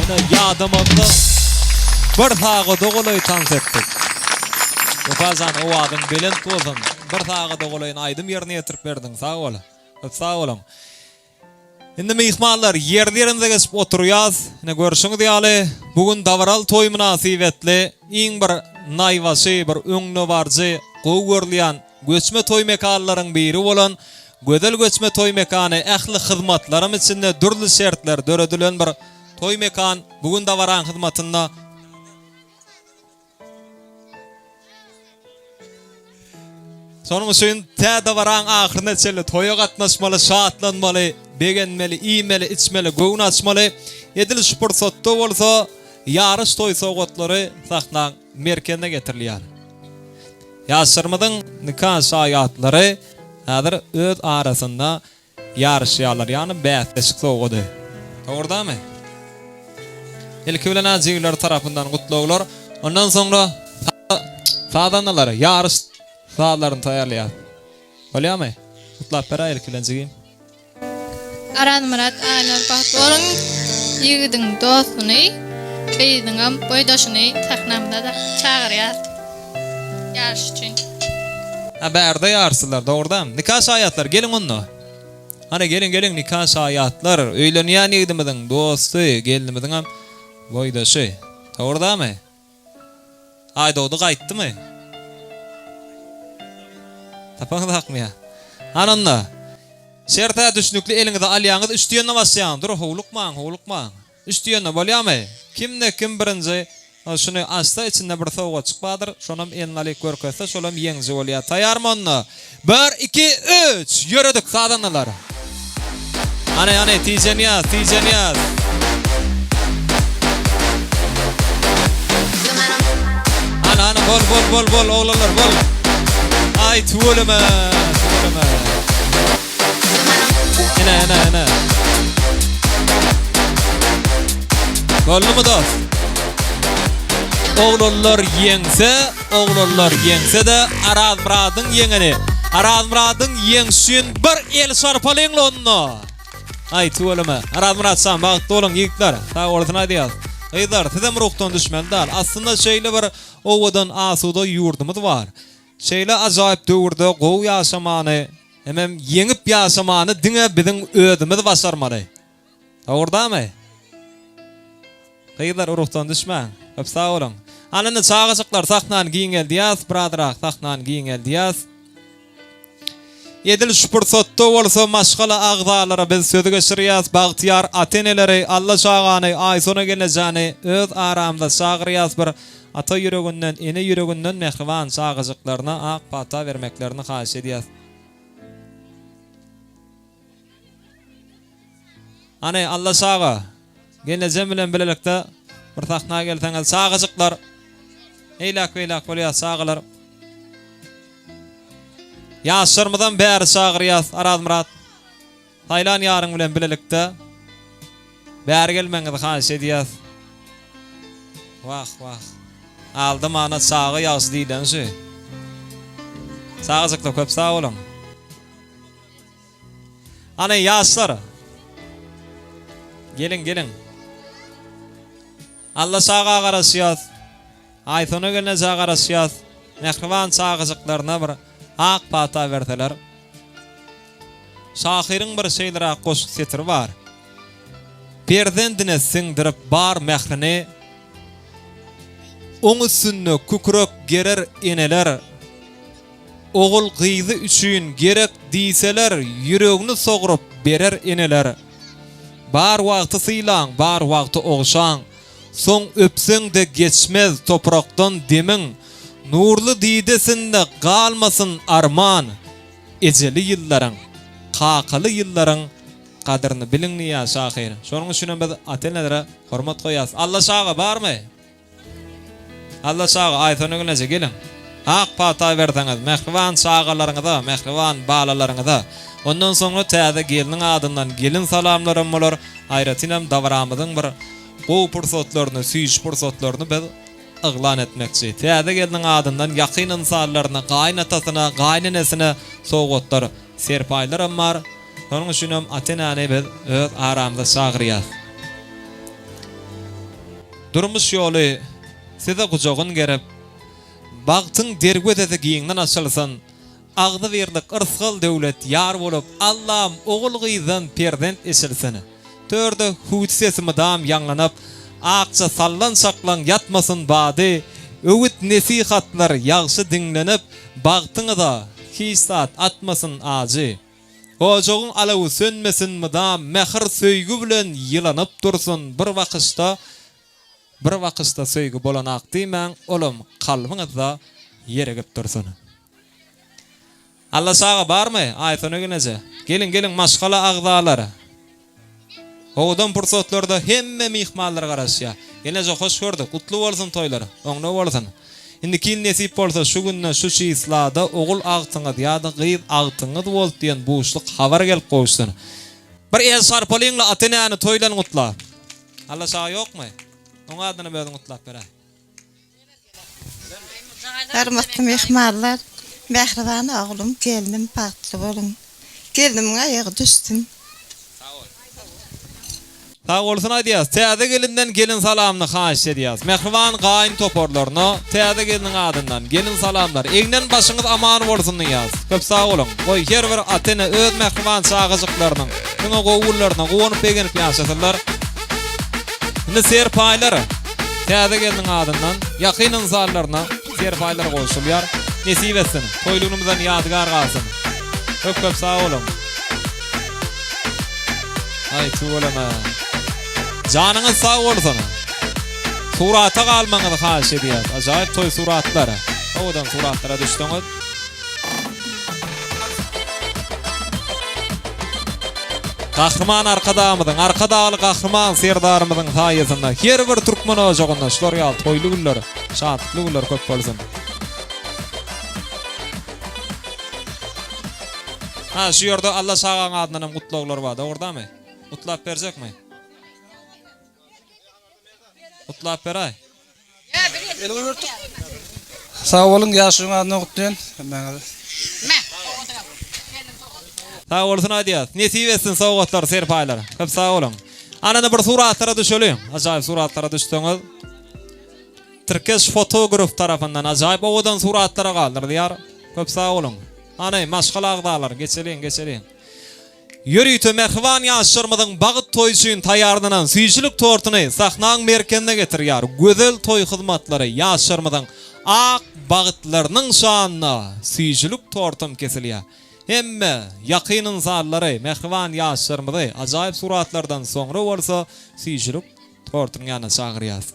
Ine ýadamazda bir sagada golaý tans etdik. Wepa jan owazyň belent bolsun. Bir sagada golaýyn aýdym ýerine ýetirip berdiň. Sag bol. Köp sag boluň. Indi myhmanlar ýerli-ýerimize geçip oturýas. Ine görşüňiz ýaly bu gün dabaraly toý mynasybetli iň bir naýbaşy, bir öňdebaryjy, gowy görülýän Göçme toý mekanlaryň biri bolan Gözel göçme toý mekany ähli hyzmatlaram içinde dürli şertler döredilen bir toý mekan bu gün dabaraň hyzmatynda. Şonuň üçin tä dabaraň ahyryna çenli toýa gatnaşmaly, şatlanmaly, begenmeli, iýmeli, içmeli, göwün açmaly. Edil şu pursatda bolsa ýaryş toý sowgatlary sahnaň merkezine getirilýär. Ýaşlarymyzyň nika şaýatlary häzir öz arasynda ýaryşýarlar, ýagny bäsleşik sowgady. Dogrudanmy? Ilki bilen-ä jigiler tarapyndan gutlaglar, ondan soňra sazandalar ýaryş sazlaryny taýýarlaýar. Bolýarmy? Gutlap beräý ilki bilen jigim. Arazmyrat Aýlar bagtly boluň ýigidiň dostuny gyzyňam boýdaşyny sahnamyza çagyrýas ýaryş üçin. Ha bärde ýaryşdylar dogrudanam nika şaýatlar geliň onda hany geliň geliň nika şaýatlar öýlenýän ýigidimiziň dosty gelnimiziňem boýdaşy dogrudanmy. Aýdogdy gaýtdymy? Tapaňyzakmy ýa? Hany onda. Şert-ä düşnükli eliňize alýaňyz üç diýende başlaýaňyz. Dur howlukmaň, howlukmaň. Üç diýende bolýamy? Kimde kim birinji şuny açsa içinde bir sowgatjyk bardyr. Şonam eline alyp görkezse şolam ýeňiji bolýar. Taýarmy onda? Bir, iki, üç! Ýöredik, sazandalar! Hany, hany, tijenýäs, tijenýäs! Hany, hany, bol, bol, bol, bol, oglanlar, bol! Aý, tüweleme, tüweleme! Ene, ene, ene! Boldumy, dost? Oglanlar ýeňse, Oglanlar ýeňse-de Arazmyradyň ýeňeni. Arazmyradyň ýeňşi üçin bir el şarpalyňla onda. Aý tüweleme. Arazmyrat jan bagtly boluň ýigitler. Sag bolsun aýdýas. Gyzlar sizem ruhdan düşmeli dal. Aslynda şeýle bir owadan asuda ýurdumyz bar. Şeýle ajaýyp döwürde gowy ýaşamany hemem ýeňip ýaşamany diňe biziň özümiz başarmaly. Dogurdamy? Gyzlar uruhdan düşmäň. Köp sag boluň. Hany indi çagajyklar sahnany giňeldýäs, birazrak sahnany giňeldýäs. Edil şu pursatda bolsa maşgala agzalara biz sözi geçirýäs. Bagtyýar ata-eneleri, Alla çagany, Aýsona gelnejäni öz aramyza çagyrýas bir ata ýüreginden, ene ýüreginden mähriban çagajyklaryna ak pata bermeklerini haýyş edýäs. Hany, Allaş aga, gelnejem bilen bilelikde bir sahna gelseňiz, çagajyklar, eýläk-beýläk bolýas, çagalar. Ýaşlarymyzam bäri çagyrýas, Arazmyrat. Saýlan ýaryň bilen bilelikde bäri gelmegiňizi haýyş edýäs. Wah, wah. Aldamana çaga ýagşy diýleni şu. Çagajyklar köp sag boluň. Hany ýaşlar. Geliň, geliň. Allaş aga garaşýas. Aýsona gelneje garaşýas. Mähriban çagajyklaryna bir ak pata berseler. Şahyryň bir şeýleräk goşgy setiri bar. Perzendine siňdirip bar mährini, Oň üstünde kükrek gerer eneler. Ogul-gyzy üçin gerek diýseler, ýüregini sogrup berer eneler. Bar wagty sylaň, bar wagty ogşaň, Soň öpseň-de geçmez toprakdan demiň. Nurly didesinde galmasyn arman, Ejeli ýyllaryň, kakaly ýyllaryň gadyryny biliň diýýär şahyr. Şonuň üçinem biz ata-enelere hormat goýýarys. Allaş aga barmy? Allaş aga, Aýsona gelneje, geliň. Ak pata berseňiz, mähriban çagalaryňyza, mähriban balalaryňyza. Ondan soňra täze gelniň adyndan gelin salamlaram bolar. Aýratynam dabaramyzyň bir gowy pursatlaryny, süýji pursatlaryny biz yglan etmekçi. Täze gelniň adyndan ýakyn ynsanlaryna, gaýynatasyna, gaýynenesine sowgatlar, serpaýlaram bar. Şonuň üçinem ata-enäni biz öz aramyza çagyrýas. Durmuş ýoly size gujagyn gerip, bagtyň derwezesi giňden açylsyn. Agzybirlik, yrsgal-döwlet ýar bolup, Allam ogul-gyzdan perzent eçilsin. Törde hüwdi sesi mydam ýaňlanyp, akja sallançaklaň ýatmasyn bady, öwüt-nesihatlar ýagşy diňlenip, bagtyňyza hiç zat atmasyn ajy. Ojagyň alawy sönmesin mydam, mähir-söýgi bilen ýylanyp dursun, bir bakyşda, bir bakyşda söýgi bolanak diýmäň, olam kalbyňyzda ýer egip dursun. Allaş aga barmy? Aýsona gelneje. Geliň geliň maşgala agzalar. Owadan pursatlarda hemme myhmanlar garaşýar. Gelneje hoş gördük. Gutly bolsun toýlar. Oňuna bolsun. Indiki ýyl nesip bolsa şu günde şu çislada ogul agtyňyz ýa-da gyz agtyňyz boldy diýen buşluk habar gelip gowuşsyn. Bir el şarpalyňla ata-enäni toý bilen gutla. Allaş aga ýokmy? Oň adynam özüň gutlap beräý. Hormatly myhmanlar, mähriban oglum, gelnim bagtly boluň. Gelnimiň aýagy düşsün. Sag bolsun aýdýas. Täze gelinden gelin salamyny haýyş edýäs. Mähriban gaýyn toparlaryna täze gelniň adyndan gelin salamlar. Egnen başyňyz aman bolsun diýýäs. Köp sag boluň. Goý her bir ata-ene öz mähriban çagajyklarynyň diňe gowy günlerine guwanyp begenip ýaşasynlar. Indi serpaýlar. Täze gelniň adyndan ýakyn ynsanlaryna serpaýlar gowşurylýar. Nesip etsin. Toýly günümizden ýadygär galsyn. Köp köp sag boluň. Aý tüweleme. Janyňyz sag bolsun. Surata galmagyňyzy haýyş edýäs. Ajaýyp toý suratlar. Owadan suratlara düşseňiz. Gahryman Arkadagymyzyň, Arkadagly Gahryman Serdarymyzyň saýasynda her bir türkmen ojagynda şular ýaly toýly günler, şatlykly günler köp bolsun. Ha, şu ýerde Allaş agaň adyndan hem gutlaglar bar, dogurdamy? Gutlap berjekmi? Gutlap beräý. Sag boluň ýaşulyň adyna gutlaýan hemmäňizi. Sag bolsun aýdýas. Nesip etsin sowgatlar, serpaýlar. Köp sag boluň. Anada bir suratlara düşeliň. Ajaýyp suratlara düşseňiz. Tirkeş fotograf tarapyndan ajaýyp owadan suratlara galdyrylýar. Köp sag boluň. Hany maşgala agzalary geçeliň, geçeliň. Ýörite mähriban ýaşlarymyzyň bagt toýy üçin taýýarlanan süýjülik tortuny sahnaň merkezine getirýär. Gözel toý hyzmatlary ýaşlarymyzyň ak bagtlarynyň şanyna süýjülik tortam kesilýär. Hemme ýakyn ynsanlary, mähriban ýaşlarymyzy ajaýyp suratlardan soňra bolsa süýjülik tortunyň ýanyna çagyrýarys.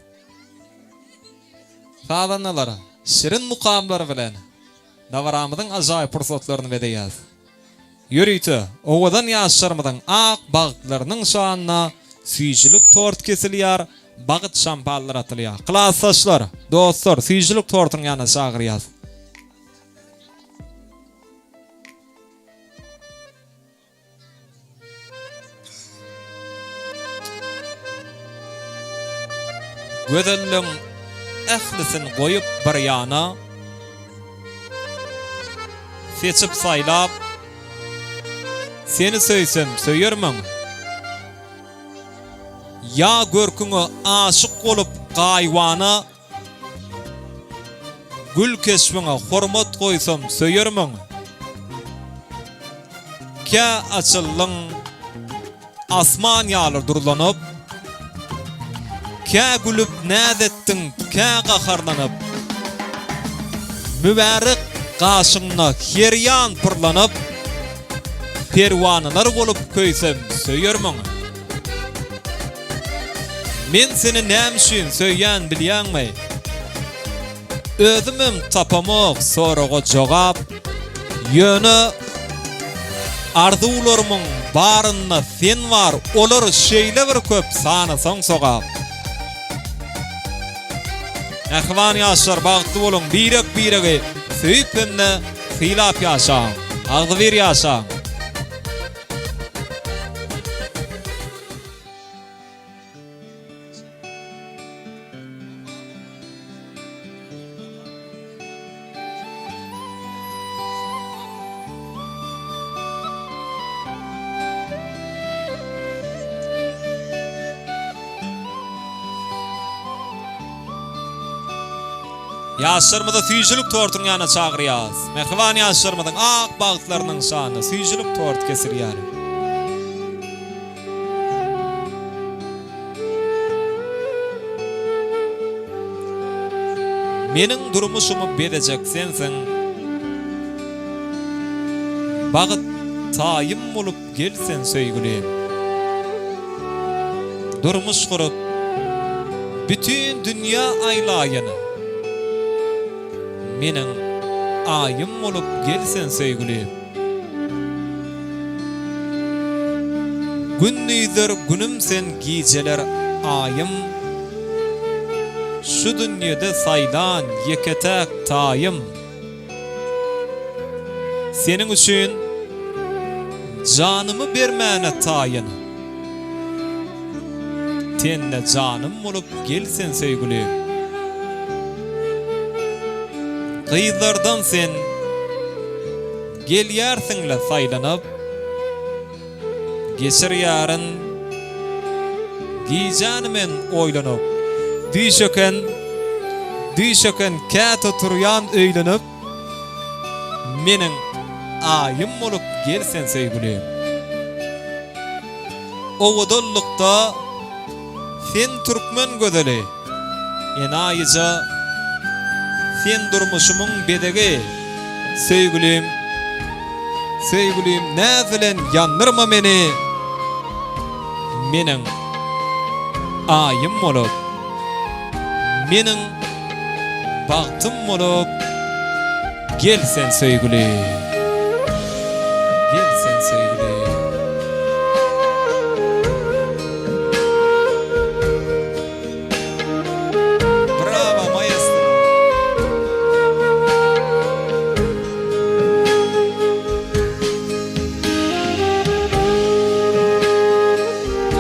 Sazandalar şirin mukamlar bilen dabaramyzyň ajaýyp pursatlaryny bezeýär. Ýörite owadan ýaşlarymyzyň ak bagtlarynyň şanyna süýjülik tort kesilýär, bagt şampanlar atylýar. Klasdaşlar, dostlar, süýjülik tortunyň ýanyna çagyrýas. Gözelligiň ählisin goýup bir ýana, Seçip saýlap, seni söýsem söýermiň? Ýa görküňe aşyk bolup gaýybana, Gül keşbiňe hormat goýsam söýermiň? Kä açyldyň asman ýaly durlanyp, Kä gülüp näz etdiň, kä gaharlanyp, Mübärek gaşyňda her ýan pyrlanyp, Perwanalar bolup köýsem söýermiň? Men seni näme üçin söýýän bilýäňmi? Özümem tapamok soraga jogap. Ýöne arzuwlarymyň barynda sen bar, olar şeýle bir köp sanasaň sogap. Mähriban ýaşlar bagtly boluň, birek-biregi söýüp hem-de sylap ýaşaň. Agzybir ýaşaň. Ýaşlarymyzy süýjülik tortunyň ýanyna çagyrýas. Mähriban ýaşlarymyzyň ak bagtlarynyň şanyna süýjülik tort kesilýär. Meniň durmuşymy bezejek sensiň. Bagt taýym bolup gel sen söýgülim. Durmuş gurup, bütin dünýä aýlaýyn. Meniň aýym bolup gel sen söýgülim. Gündizler günüm sen gijeler aýym. Şu dünýede saýlan ýeke-täk taýym. Seniň üçin janymy bermäne taýyn. Tende janym bolup gel sen söýgülim. Gyzlardan sen gelýärsiň-le saýlanyp. Geçirýärin gijäni men oýlanyp. Düýş eken, düýş eken käte turýan öýlenip. Meniň aýym bolup gel sen söýgülim. Owadanlykda sen türkmen gözeli. Enaýyja sen durmuşymyň bezegi Söýgülim Söýgülim näz bilen ýandyrma meni Meniň Aýym bolup Meniň Bagtym bolup Gel sen söýgülim Gel sen söýgülim. Bravo maestro.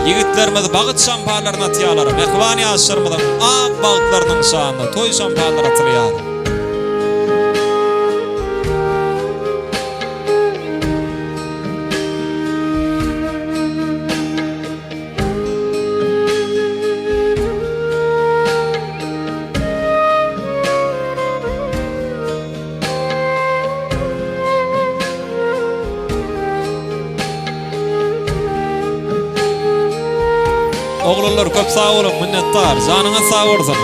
Ýigitlerimiz bagyt şampanlaryny atýarlar. Mähriban ýaşlarymyzyň ak bagtlarynyň şanyna toý şampanlary atylýar. Oglanlar köp sag boluň minnetdar janyňyz sag bolsun.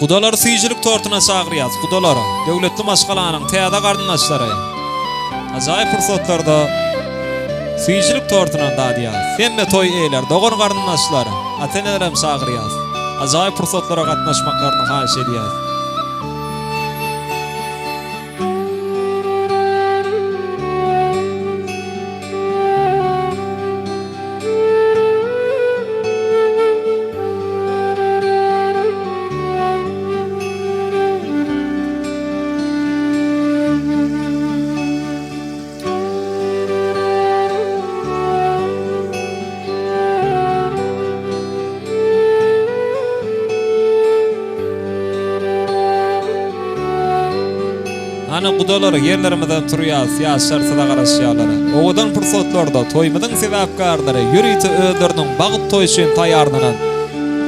Gudalary süýjülik tortuna çagyrýas, gudalar, döwletli maşgalanyň täze garyndaşlary. Ajaýyp pursatlarda süýjülik tortuna dadýas. Hemme toý eýeleri, dogan-garyndaşlar, ata-enelerem çagyrýas. Ajaýyp pursatlara gatnaşmaklaryny haýyş edýäs. Hany gudalar ýerlerimizden turýas ýaşlar size garaşýarlar. Owadan pursatlarda toýumyzyň sebäpkärleri ýörite özleriniň bagt toýy üçin taýýarlanan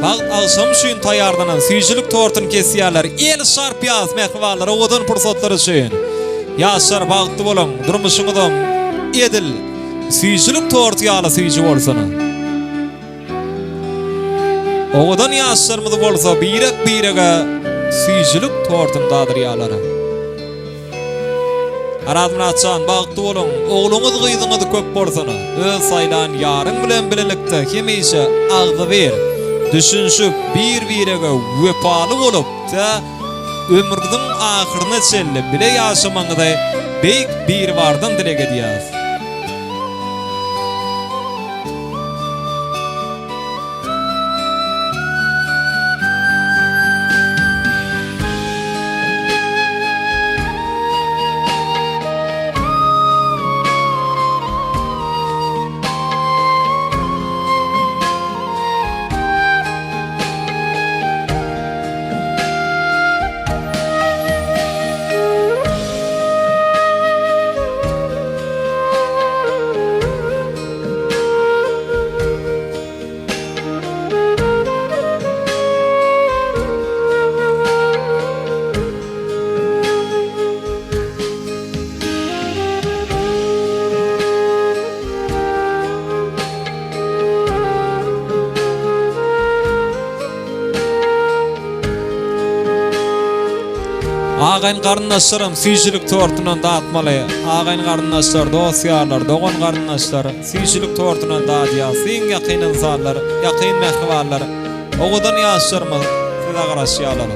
bagt agşamy üçin taýýarlanan süýjülik tortuny kesýärler. El çarpýas mähribanlar owadan pursatlar üçin. Ýaşlar bagtly boluň durmuşyňyzam edil süýjülik torty ýaly süýji bolsun. Owadan ýaşlarymyz bolsa birek-birege süýjülik tortuny dadyrýarlar. Arazmyrat jan, bagtly boluň, ogluňyz gyzyňyz köp bolsun, öz saýlan ýaryň bilen bilelikde hemişe agzybir, düşünişip, bir-birege wepaly bolup, tä ömrüňiziň ahyryna çenli bile ýaşamagyňyzy Beýik Biribardan dileg edýäris. Agaýyn garyndaşlaram süýjülik tortundan datmaly. Agaýyn garyndaşlar, dost-ýarlar, dogan-garyndaşlar süýjülik tortundan dadýas. Iň ýakyn ynsanlar, ýakyn mähribanlar, owadan ýaşlarymyz size garaşýarlar.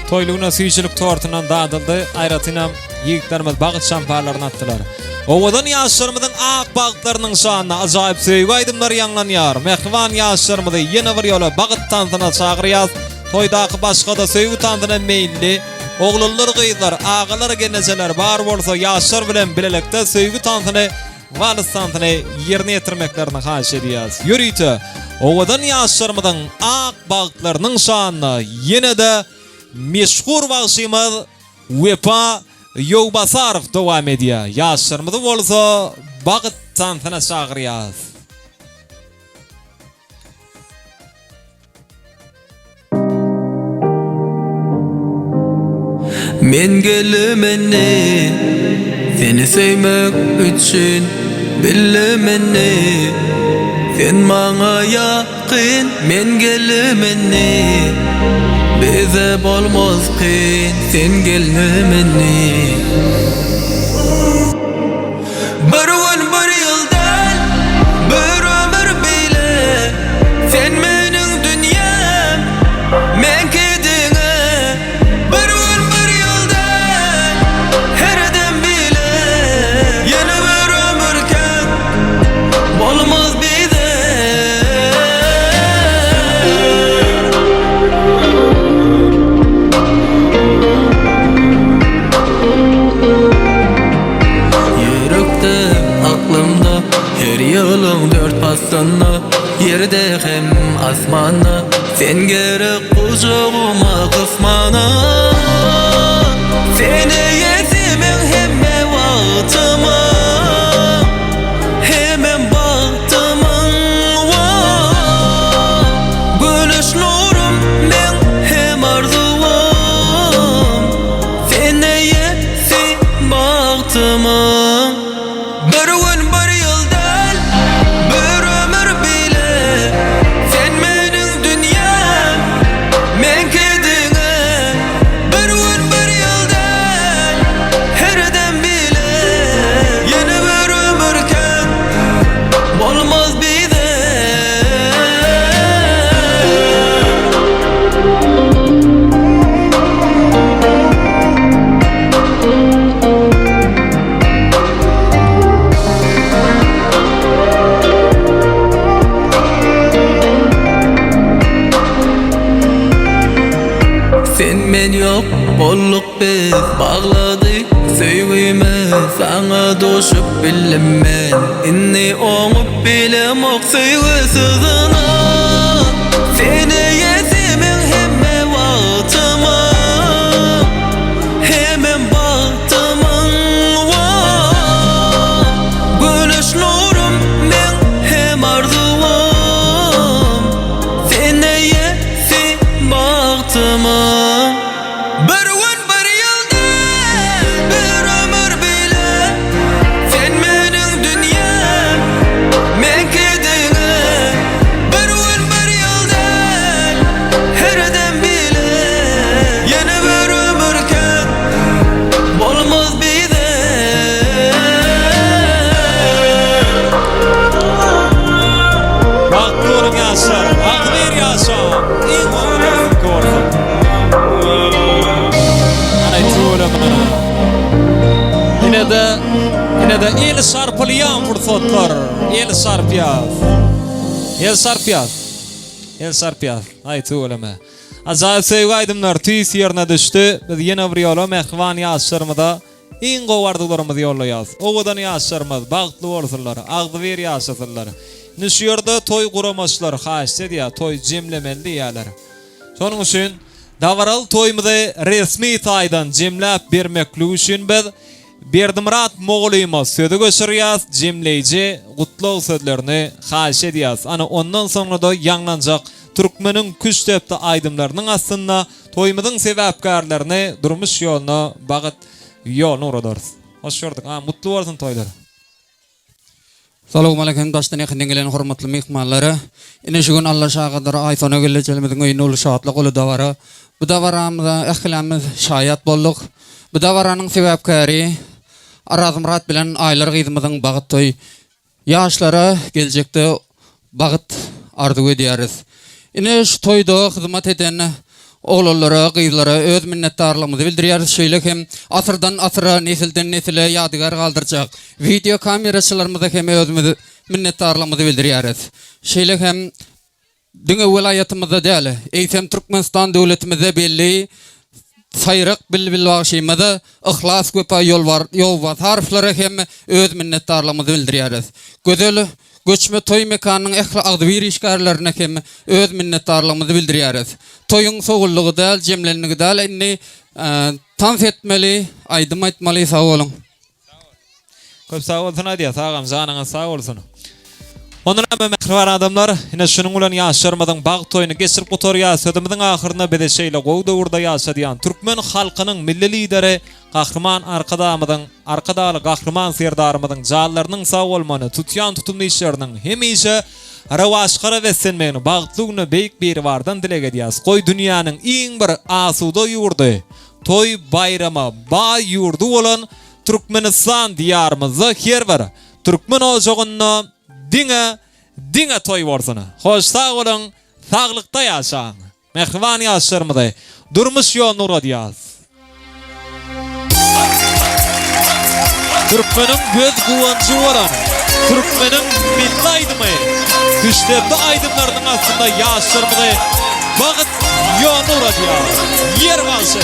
Toýlugyna süýjülik tortundan dadyldy. Aýratynam ýigitlerimiz bagyt şamparlaryny atdylar. Owadan ýaşlarymyzyň ak bagtlarynyň şanyna ajaýyp söýgi aýdymlary ýaňlanýar. Mähriban ýaşlarymyzy ýene bir ýola bagyt tansyna çagyrýas. Toýdaky başga-da söýgi tansyna meýilli oglanlar, gyzlar, agalar, gelnejeler bar bolsa ýaşlar bilen bilelikde söýgi tansyny Wals tansyny ýerine ýetirmeklerini haýyş edýäris. Ýörite owadan ýaşlarymyzyň ak bagtlarynyň şanyna ýene-de meşhur bagşymyz Wepa Ýowbasarow dowam edýär. Ýaşlarymyzy bolsa bagt tansyna çagyrýarys. Men gelemeni Seni söýmek üçin Bilemeni Sen maňa ýakyn Men gelemeni Bize bolmaz kyn Sen gelmemeni Bir gün bir ýyl däl, bir ömür bile Sen meniň dünýäm, meňki diňe Bir gün bir ýyl däl, her dem bile Ýene bir ömür kän bolmaz bize. Ýürekde, aklymda, her ýylyň dört paslynda, Ýerde hem asmanda, sen gerek gujagyma gysmana. Sen eýesi meň hemme wagtymyň, Hemem bagtymyň, wah. Güneş nurum meň hem arzuwym, Sen eýesi bagtymyň. Bir gün bir ýyl däl, bir ömür bile Sen meniň dünýäm, meňki diňe Bir gün bir ýyl däl, her dem bile Ýene bir ömür. Bolduk biz baglady söýgimiz Saňa duşup bildim men Indi oňup bilemok söýgi syzyna Sen eýesi meň hemme wagtyma Hemem bagtymyň wah Güneş nurum meň hem arzuwym Sen eýesi bagtymyň. Bir gün bir ýyl däl bir ömür bile Sen meniň dünýäm meňki diňe Bir gün bir ýyl däl her dem bile Ýene bir ömür kän bolmaz bize. Bagtly boluň ýaşlar, agzybir ýaşaň, iň gowy siziňki bolsun. Ana tüweleme. Ine-de, ine-de el şarpylýan pursatlar, el şarpýas. El şarpýas. El şarpýas. Aý tüweleme. Ajaýyp söýgi aýdymlar tüýs ýerine düşdi. Biz ýene bir ýola mähriban ýaşlarymyza iň gowy arzuwlarymyzy ýollaýas. Owadan ýaşlarymyz bagtly bolsunlar, agzybir ýaşasynlar. Indi şu ýerde toý guramaçylar haýyşt edýär, toýy jemlemeli diýýärler. Şonuň üçin dabaraly toýumyzy resmi taýdan jemläp bermeklik üçin biz Berdimyrat mugallyma sözi göçürýäs, jemleýji gutlag sözlerini haýyş edýäs. Ana, ondan soňra-da ýaňlanjak türkmeniň küştdepdi aýdymlarynyň astynda toýumyzyň sebäpkärlerini durmuş ýoluna, bagyt ýoluna ugradarys. Hoş gördük, agam, gutly bolsun toýlar! Salowmaleýkim daşdan ýakyndan gelen hormatly myhmanlara. Ine şu gün Alla şagadyr Aýsona gelnejelimiziň öýünde uly şatlyk uly dabara. Bu dabaramyza ählilämiz şaýat bolduk. Bu dabaranyň sebäpkäri Arazmyrat bilen Aýlar gyzymyzyň bagyt toýy. Ýaşlara geljekde Bagt arzuw edýäris. Ine şu toýda hyzmat eden oglanlara, gyzlara öz minnetdarlygymyzy bildirýäris. Şeýle hem asyrdan asyra, nesilden nesile ýadygär galdyrjak wideo kameraçylarymyza hem özümiz minnetdarlygymyzy bildirýäris. Şeýle hem diňe welaýatymyzda däl, eýsem Türkmenistan döwletimizde belli Saýrak bilbil bagşymyza Yhlas Wepa Ýolbasarowlara hem öz minnetdarlygymyzy bildirýäris. Gözel göçme toý mekanynyň ähli agzybir işgärlerine hem öz minnetdarlygymyzy bildirýäris. Toýuň sowuldygy däl, jemlendigi däl, indi tans etmeli, aýdym aýtmaly, sag boluň. Köp sag bolsun aýdýas agam janyňyz sag bolsun. Ondan hem mähriban adamlar, ine şunuň bilen ýaşlarymyzyň bagt toýuny geçirip gutarýas. Sözümiziň ahyrynda bizi şeýle gowy döwürde ýaşadýan türkmen halkynyň Milli Lideri Gahryman Arkadagymyzyň, Arkadagly Gahryman Serdarymyzyň janlarynyň sag bolmagyny, tutýan tutumly işleriniň hemişe rowaçlara beslenmegini bagtly günde Beýik Biribardan dileg edýäs. Goý dünýäniň iň bir asuda ýurdy, toý-baýrama baý ýurdy bolan Türkmenistan Diýarymyzda her bir türkmen ojagynda diňe diňe toý bolsun. Hoş sag boluň, saglykda ýaşaň. Mähriban ýaşlarymyzy durmuş ýoluna ugradýas. Türkmeniň göz guwanjy bolan türkmeniň milli aýdymy Küştdepdi aýdymlarynyň astynda ýaşlarymyzy bagt ýoluna ugradýar. Ýer bagşy.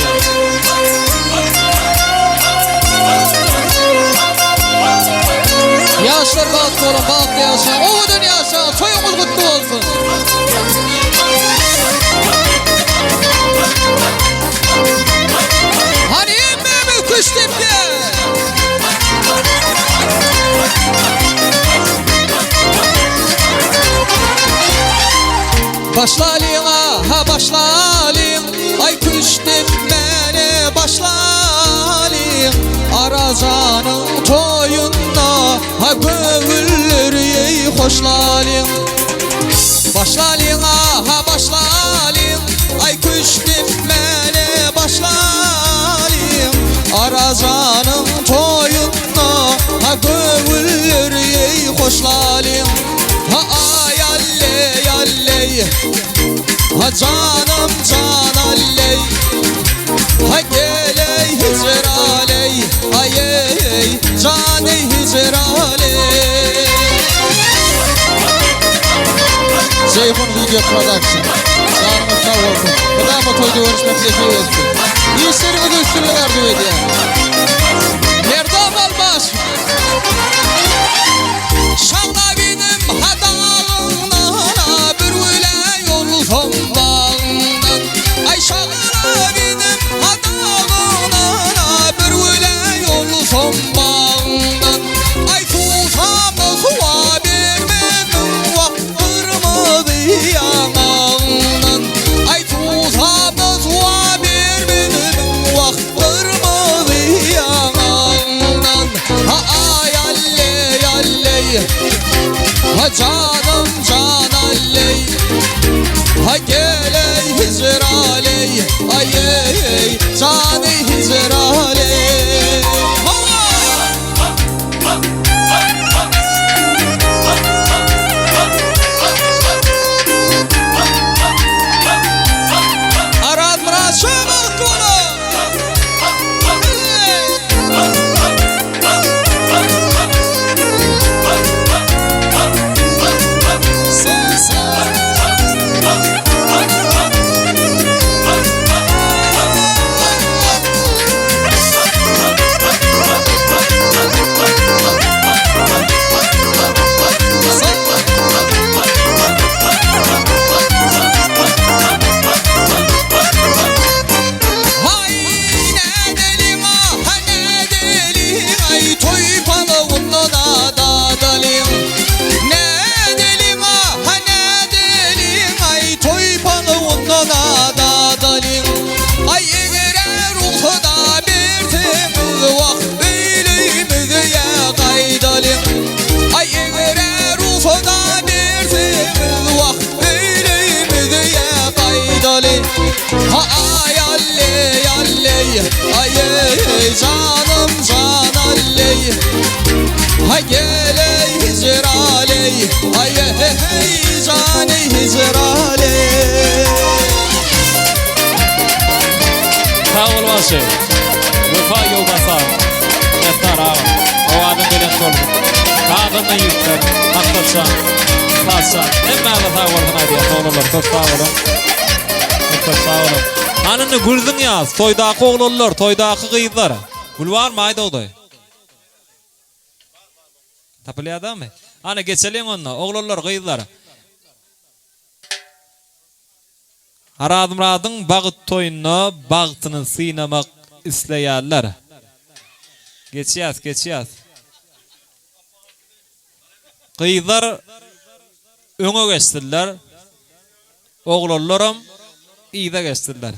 Ýaşlar bagtly boluň, bagtly ýaşaň, owadan ýaşaň, toýuňyz gutly bolsun! Hany hemmämiz küştdepdä! Başlalyň a-ha başlalyň, Aý küştdepmäne başlalyň. Arazanyň toýunda, ha göwünleri eý hoşlalyň. Başlalyň a-ha başlalyň, Aý küştdepmäne başlalyň. Arazanyň toýunda, ha göwünleri eý hoşlalyň. Ha aý alleý alleý Ha janam jan alleý Ha geleý hijr aleý Aý eý jan eý hijr aleý Jeýhun Video Production Janyňyz sag bolsun. Mydama toýda görüşmek nesip etsin. Işleriňizde üstünlik arzuw edýän. Merdan Almaş. Şaňlabinim hadagyňdan, bir güle ýolsam bagyňdan. Aý şaňlabinim hadagyňdan, bir güle ýolsam bagyňdan. Aý suwsam suwa bermedim, wah, gyrmyzy ýaňagyňdan. Aý suwsam suwa bermedim, wah, gyrmyzy ýaňagyňdan. Ha aý alleý alleý, ha janym jan alleý, ha geleý hijr aleý, aý eý, jany hijr aleý. Hawa! Arazmyrat şa bagtly boluň! Haý nädeliň-a, ha nädeliň, aý toý palawyndan-a dadalyň. Nädeliň-a, ha nädeliň, aý toý palawyndan-a dadalyň. Aý eger-ä rugsat-a berseňiz, wah, öýlümize ýa gaýdalyň. Aý eger-ä rugsat-a berseňiz, wah, öýlümize ýa gaýdalyň. Ha aý alleý alleý, aý eý janym jan alleý. Ha geleý hijr aleý, aý eý jany hijr aleý. Sag bol bagşy. Wepa Ýowbasar. Minnetdar agam. Owazyň belent bolsun. Sazanda ýigitler, Maksatjan, Sazjan hemmäňize sag bolsun aýdýas oglanlar köp sag boluň. Köp köp sag boluň. Hany indi gülsün ýaz, toýdaky oglanlar, toýdaky gyzlar. Gül barmy Aýdogdy? Tapylýadamy? Hany geçeliň onda, oglanlar, gyzlar. Arazmyradyň bagt toýunda bagtyny synamak isleýärler. Geçýäs, geçýäs. Gyzlar öňe geçsinler, oglanlaram yza geçsinler.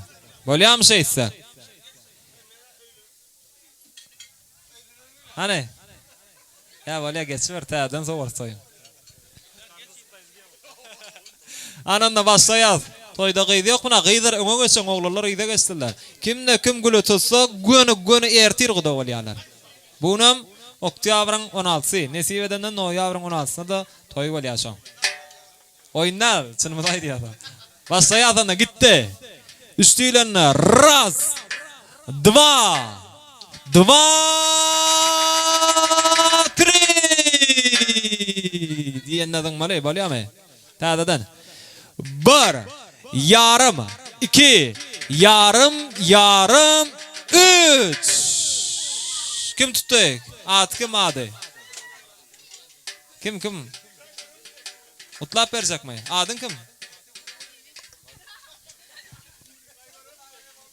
Bolýamy şeýtse? Hany. Ýa bolýa geçiber täzeden sowarys toýuň. Hany onda başlaýas. Toýda gyz ýok muna gyzlar öňe geçen oglanlar yza geçsinler. Kimde kim güli tutsa göni göni ertir guda bolýarlar. Bu günem oktýabryň on altysy nesip edende noýabryň on altysyna-da toý bolýar şoň. Oýun däl, çynymyzy aýdýas. Başlaýas onda, gitdi. Üç diýlende, raz, dwa, dwa, tri diýende zyňmaly, bolýamy? Täzeden. Bir, ýarym, iki, ýarym, ýarym, üç. Kim tutdy? Ady kim ady? Kim kim? Gutlap berjekmi? Adyň kim?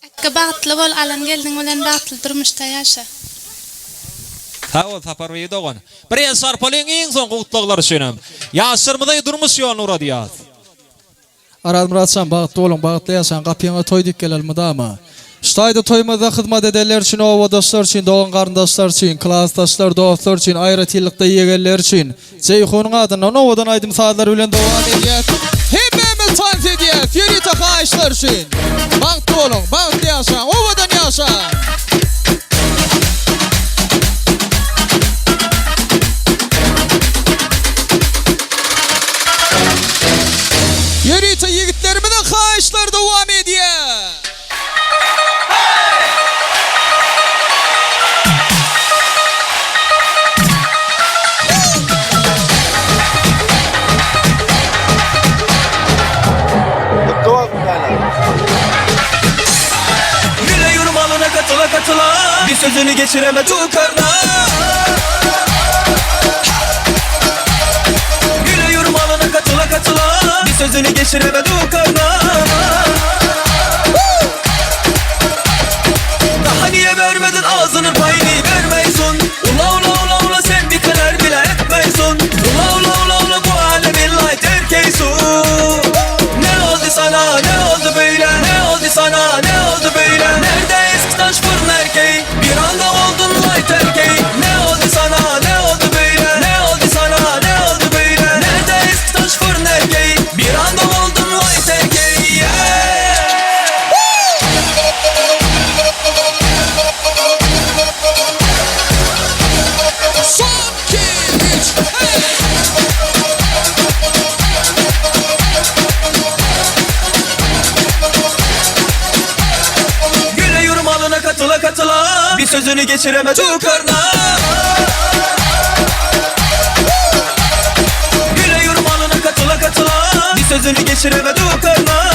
Akga bagtly bol alan gelniň bilen bagtly durmuşda ýaşa. Sag bol Saparbibi dogan. Bir el şarpalyň iň soňky gutlaglar üçinem. Ýaşlarymyzy durmuş ýoluna ugradýas. Arazmyratjan bagtly boluň bagtly ýaşaň gapyňa toý dik geler mydama. Şu taýda toýumyzda hyzmat edenler üçin obadaşlar üçin dogan garyndaşlar üçin klasdaşlar dostlar üçin aýratynlykda ýegenler üçin Jeýhunyň adyndan owadan aýdym sazlar bilen dowam edýäs. Hemmämiz tans edýäs ýörite haýyşlar üçin. Bagtly boluň, bagtly ýaşaň, owadan ýaşaň! Ýörite ýigitlerimiziň haýyşlary dowam edýär. sözünü geçireme tukarna Gülüyorum alana katıla katıla Bir sözünü geçireme tukarna Daha niye vermedin ağzının payını vermeysun Ula ula ula ula sen bir kadar bile etmeysun Ula ula ula ula bu alemin light erkeysun Ne oldu sana ne oldu böyle ne oldu sana ne oldu böyle Nerede eski taş fırın erkeği bir anda oldun light erkeği Ne oldu sana ne oldu böyle ne oldu sana ne oldu böyle Nerede eski taş fırın erkeği bir anda oldun light erkeği yeah. Son 2 3 hey! Gülüyorum alına katıla katıla Bir sözünü geçireme tukarna Gülüyorum alına katıla katıla Bir sözünü geçireme tukarna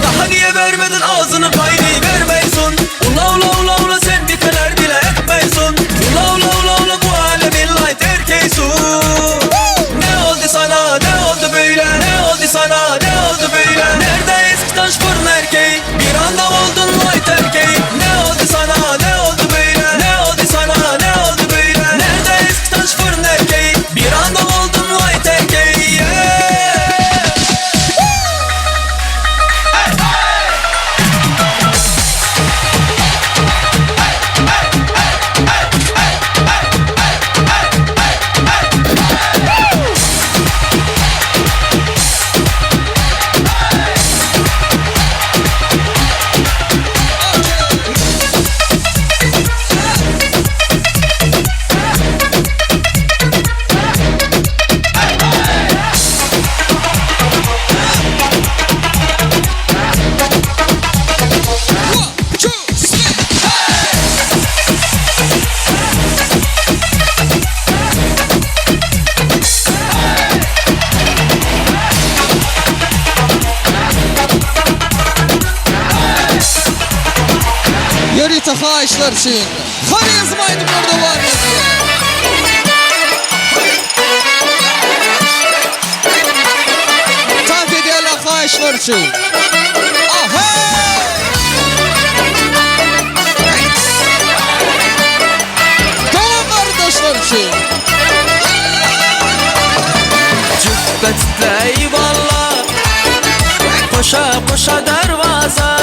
Daha niye vermedin ağzının payını vermeysun Ula ula ula ula sen bir kadar bile etmeysun Ula ula ula ula bu alemin light erkeysun Ne oldu sana ne oldu böyle ne oldu sana ne oldu böyle Nerede eski taş fırın erkeği bir anda oldun light erkeği Ne oldu sana ne oldu böyle ne oldu sana ne oldu böyle Nerede eski taş fırın erkeği bir anda oldun light erkeği yeah. One, two, three, Ýörite haýyşlar üçin Harizm aýdymlary dowam edýär. Tans edýärler haýyşlar üçin. Aha! Dogan garyndaşlar üçin. Cübbet eyvallah Koşa koşa dervaza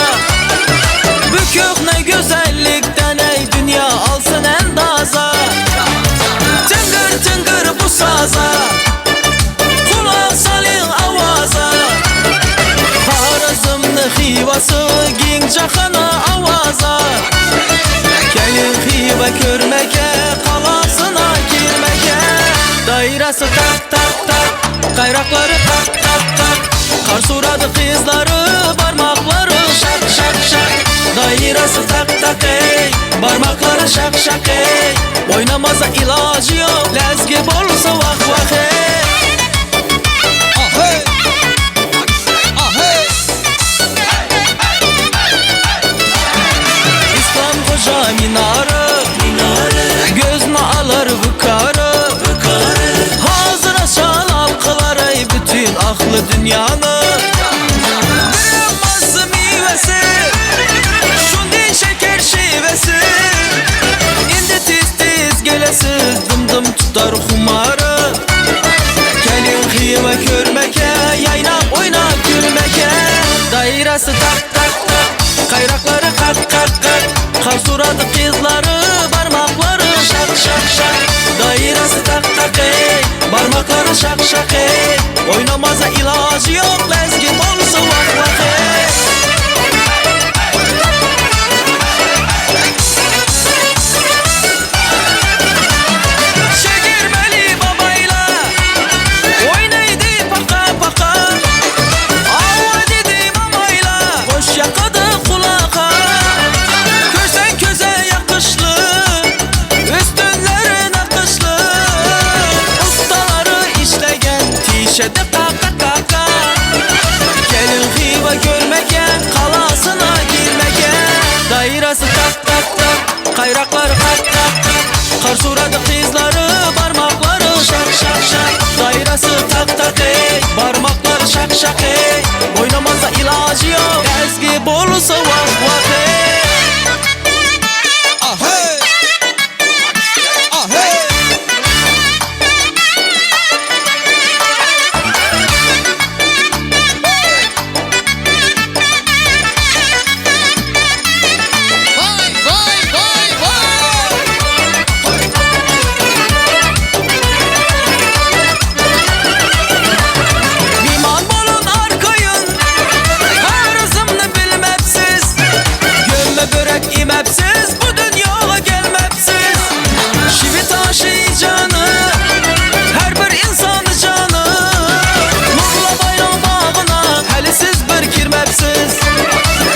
Bu ne güzellikten ey dünya alsın endaza Tıngır tıngır bu saza Kulak salın avaza Harazımlı Xivası Giň jahana avaza Gelin Xiva görmeke Kalasına girmeke Dairesi tak tak tak Kayrakları tak tak tak Kar suradı kızları Parmakları şak şak şak Dairesi tak tak ey Parmakları şak şak ey Oynamaza ilacı yok Lezgi bolsa vah vah ey Ahey! Ahey! İslam koca minarı, minarı Gözüne alır vıkarı, vıkarı Hazır aşan halkaları Bütün aklı dünyanı Bir meyvesi Şundin şeker şivesi İndi tiz tiz gelesiz Dım dım tutar humarı Gelin xiyva körmeke Yaynap oynap gülmeke Dairesi tak tak tak Kayrakları kak kak kak Kar suradı kızları Parmakları şak şak şak Dairesi tak tak ey Parmakları şak şak ey Oynamaza ilacı yok Lezgin olsa vah vah ey Şekermeli babayla Oynaydı paka paka Ava dedi mamayla Koş yakadı kulaka Kösen köze yakışlı Üstünleri nakışlı Ustaları işlegen Tişede kaka kaka Gelin Xiva görmeke Kayraklar kak kak kak Kar kızları Parmakları şak şak şak Dairası tak tak ey Parmakları şak şak ey Oynamazsa ilacı yok Ezgi bolsa vah vah ey Ahey! Ahey! Vay vay vay vay! Miman bolun arkayın Her ızımını bilmepsiz Gömme börek imepsiz Bu dünyaya gelmepsiz Şivi taşı canı Her bir insanı canı Nurla bayram bağına Heli siz bir girmepsiz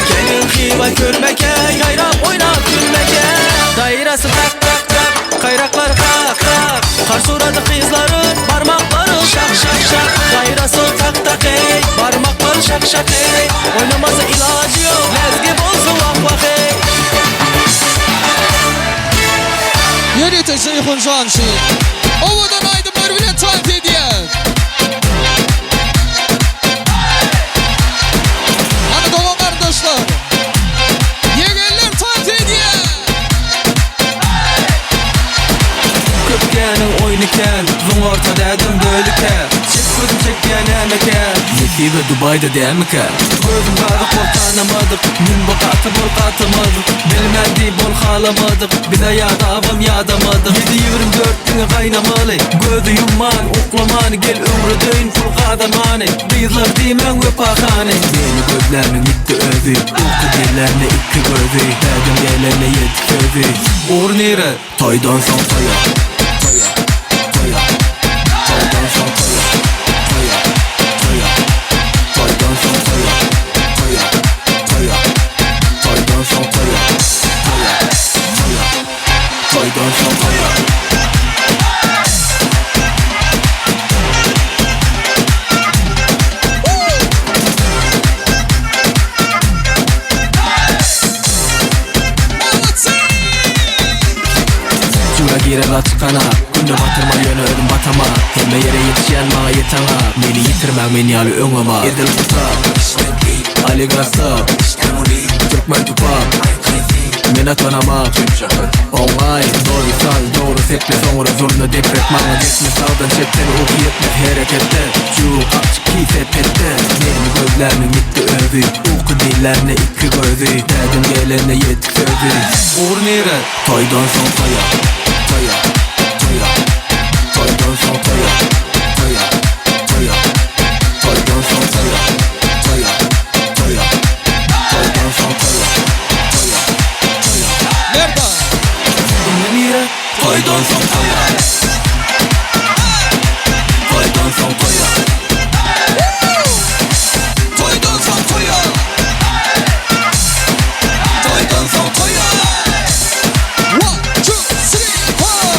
Gelin xiva görmeke Yayrap oynap gülmeke Dairesi tak tak tak Kayraklar kak kak Kar suradı kızları Parmakları şak şak şak Dairesi tak tak ey Parmakları şak şak ey Oynamazsa ilacı yok Lezgi bolsun vah vah ey Ýörite Jeýhun Janşy. Owadan aýdymlar bilen tans edýär. Hany dogan garyndaşlar. Ýegenler tans edýär. Köpgäniň oýny kän, zuň orta dädim bölükä Çek gözüm çekýän nämekä Nesibe Dubaýda dämikä Gözüm gazy kol tanamadyk Mün bu gaty bol gatamadyk Bilmedi bol halamadyk Bize ýadabam ýadamadyk 7-24 diňe gaýnamaly Gözi ýumman, uklaman Gel öwredeýin pul gazanmany Gyzlar diýmäň wepahany Meni gözläriniň ýitdi özi Uky dillerine ikki gözi Dädem gelene ýedi sözi Ugur nire? Toýdan soň toýa Toýa, toýa Toýdan soň toýa Toýa, toýa Toýdan soň toýa Toýa, toýa Toýdan soň toýa Toýa, toýa Toýdan soň toýa Jura girer açykana Günde batyrma ýöne özüm batama Hemme ýere ýetişýän maňa ýetana Meni ýitirmäň men ýaly öňama Edil gutap Ali gassap Türkmen tupak Men atanamak Oňaý Dogry saz dogry seple soňra zurna deprek Maňa ýetme sagdan çepden uky ýetmez hereketde Ju gapjyk kise petde Meni gözläriniň ýitdi özi Uky dillärine ikki gözi Dädem gelene ýetik sözi Ugur nire? Toýdan soň toýa Toýa Toýa Toýdan soň toýa Toýa Toýa Toýdan soň toýa Toýa Toýa Toýdan soň toýa Toýa Toýa Merdan. Indi nire? Toýdan soň toýa Toýdan soň toýa Toýdan soň toýa Toýdan soň toýa One, two, three, four.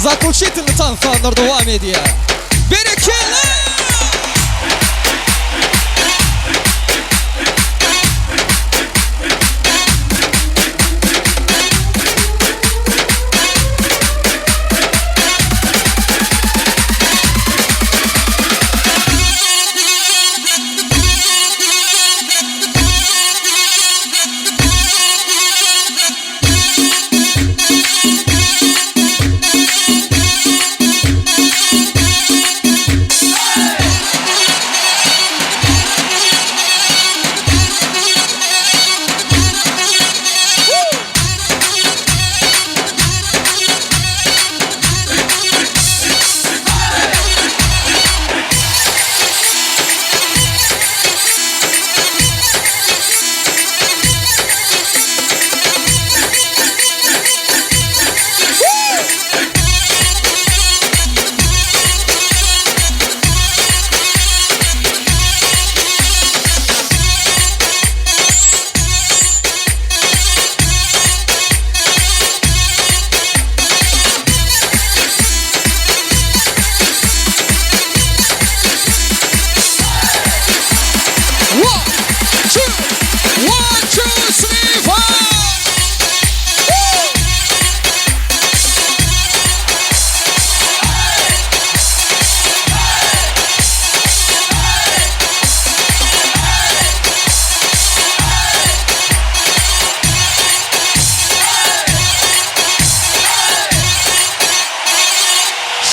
Zaključitelni tanslar dowam edýär. Berekella!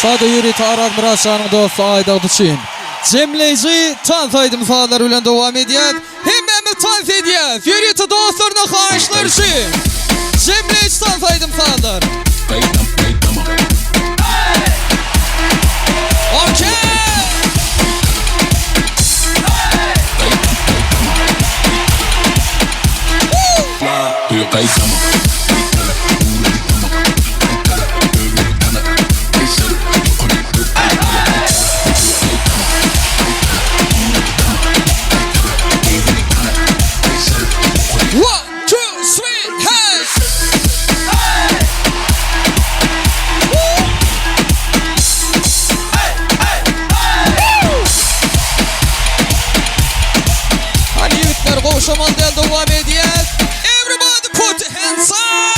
Sada ýörite Araz Myratjanyň dosty Aýdogdy üçin. Jemleýji tans aýdym-sazlary bilen dowam edýäs. Hemmämiz tans edýäs. Ýörite dostlaryna haýyşlar üçin. Jemleýji tans aýdym-sazlar. Okey! One, two, three, hey! Hany ýigitler gowşamaly däl dowam edýäs. Everybody put hands up!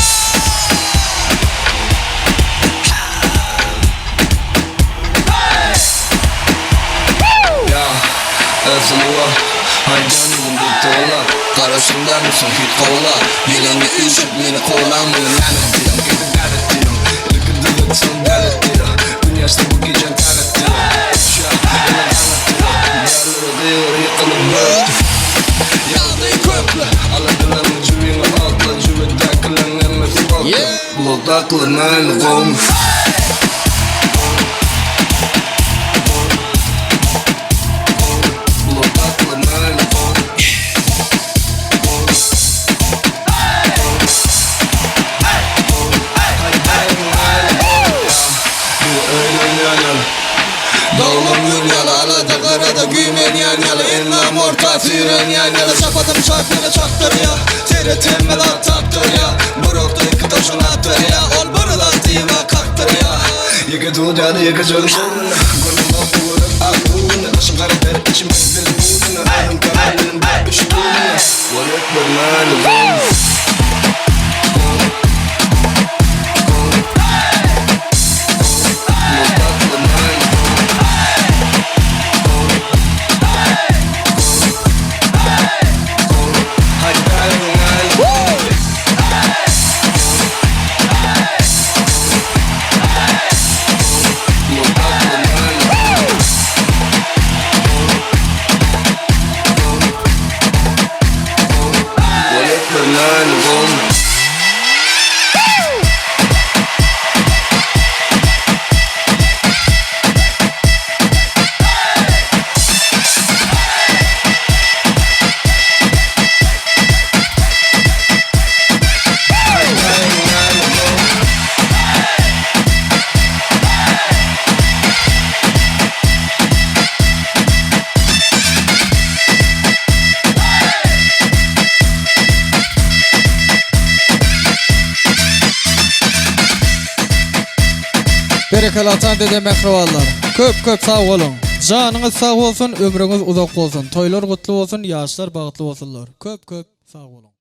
Doglan gün ýaly alada garada güýmenýän ýaly Endam orta süýrenýän ýaly Çapadym çak ýaly çakdyrýa Seret hemme zat tapdyrýa Bir okda iki towşan atdyrýa Ol bir zat diýme kakdyrýa Berekella Tandede mähribanlar. Köp köp sag boluň. Janyňyz sag bolsun, ömrüňiz uzak bolsun. Toýlar gutly bolsun, ýaşlar bagtly bolsunlar. Köp köp sag boluň.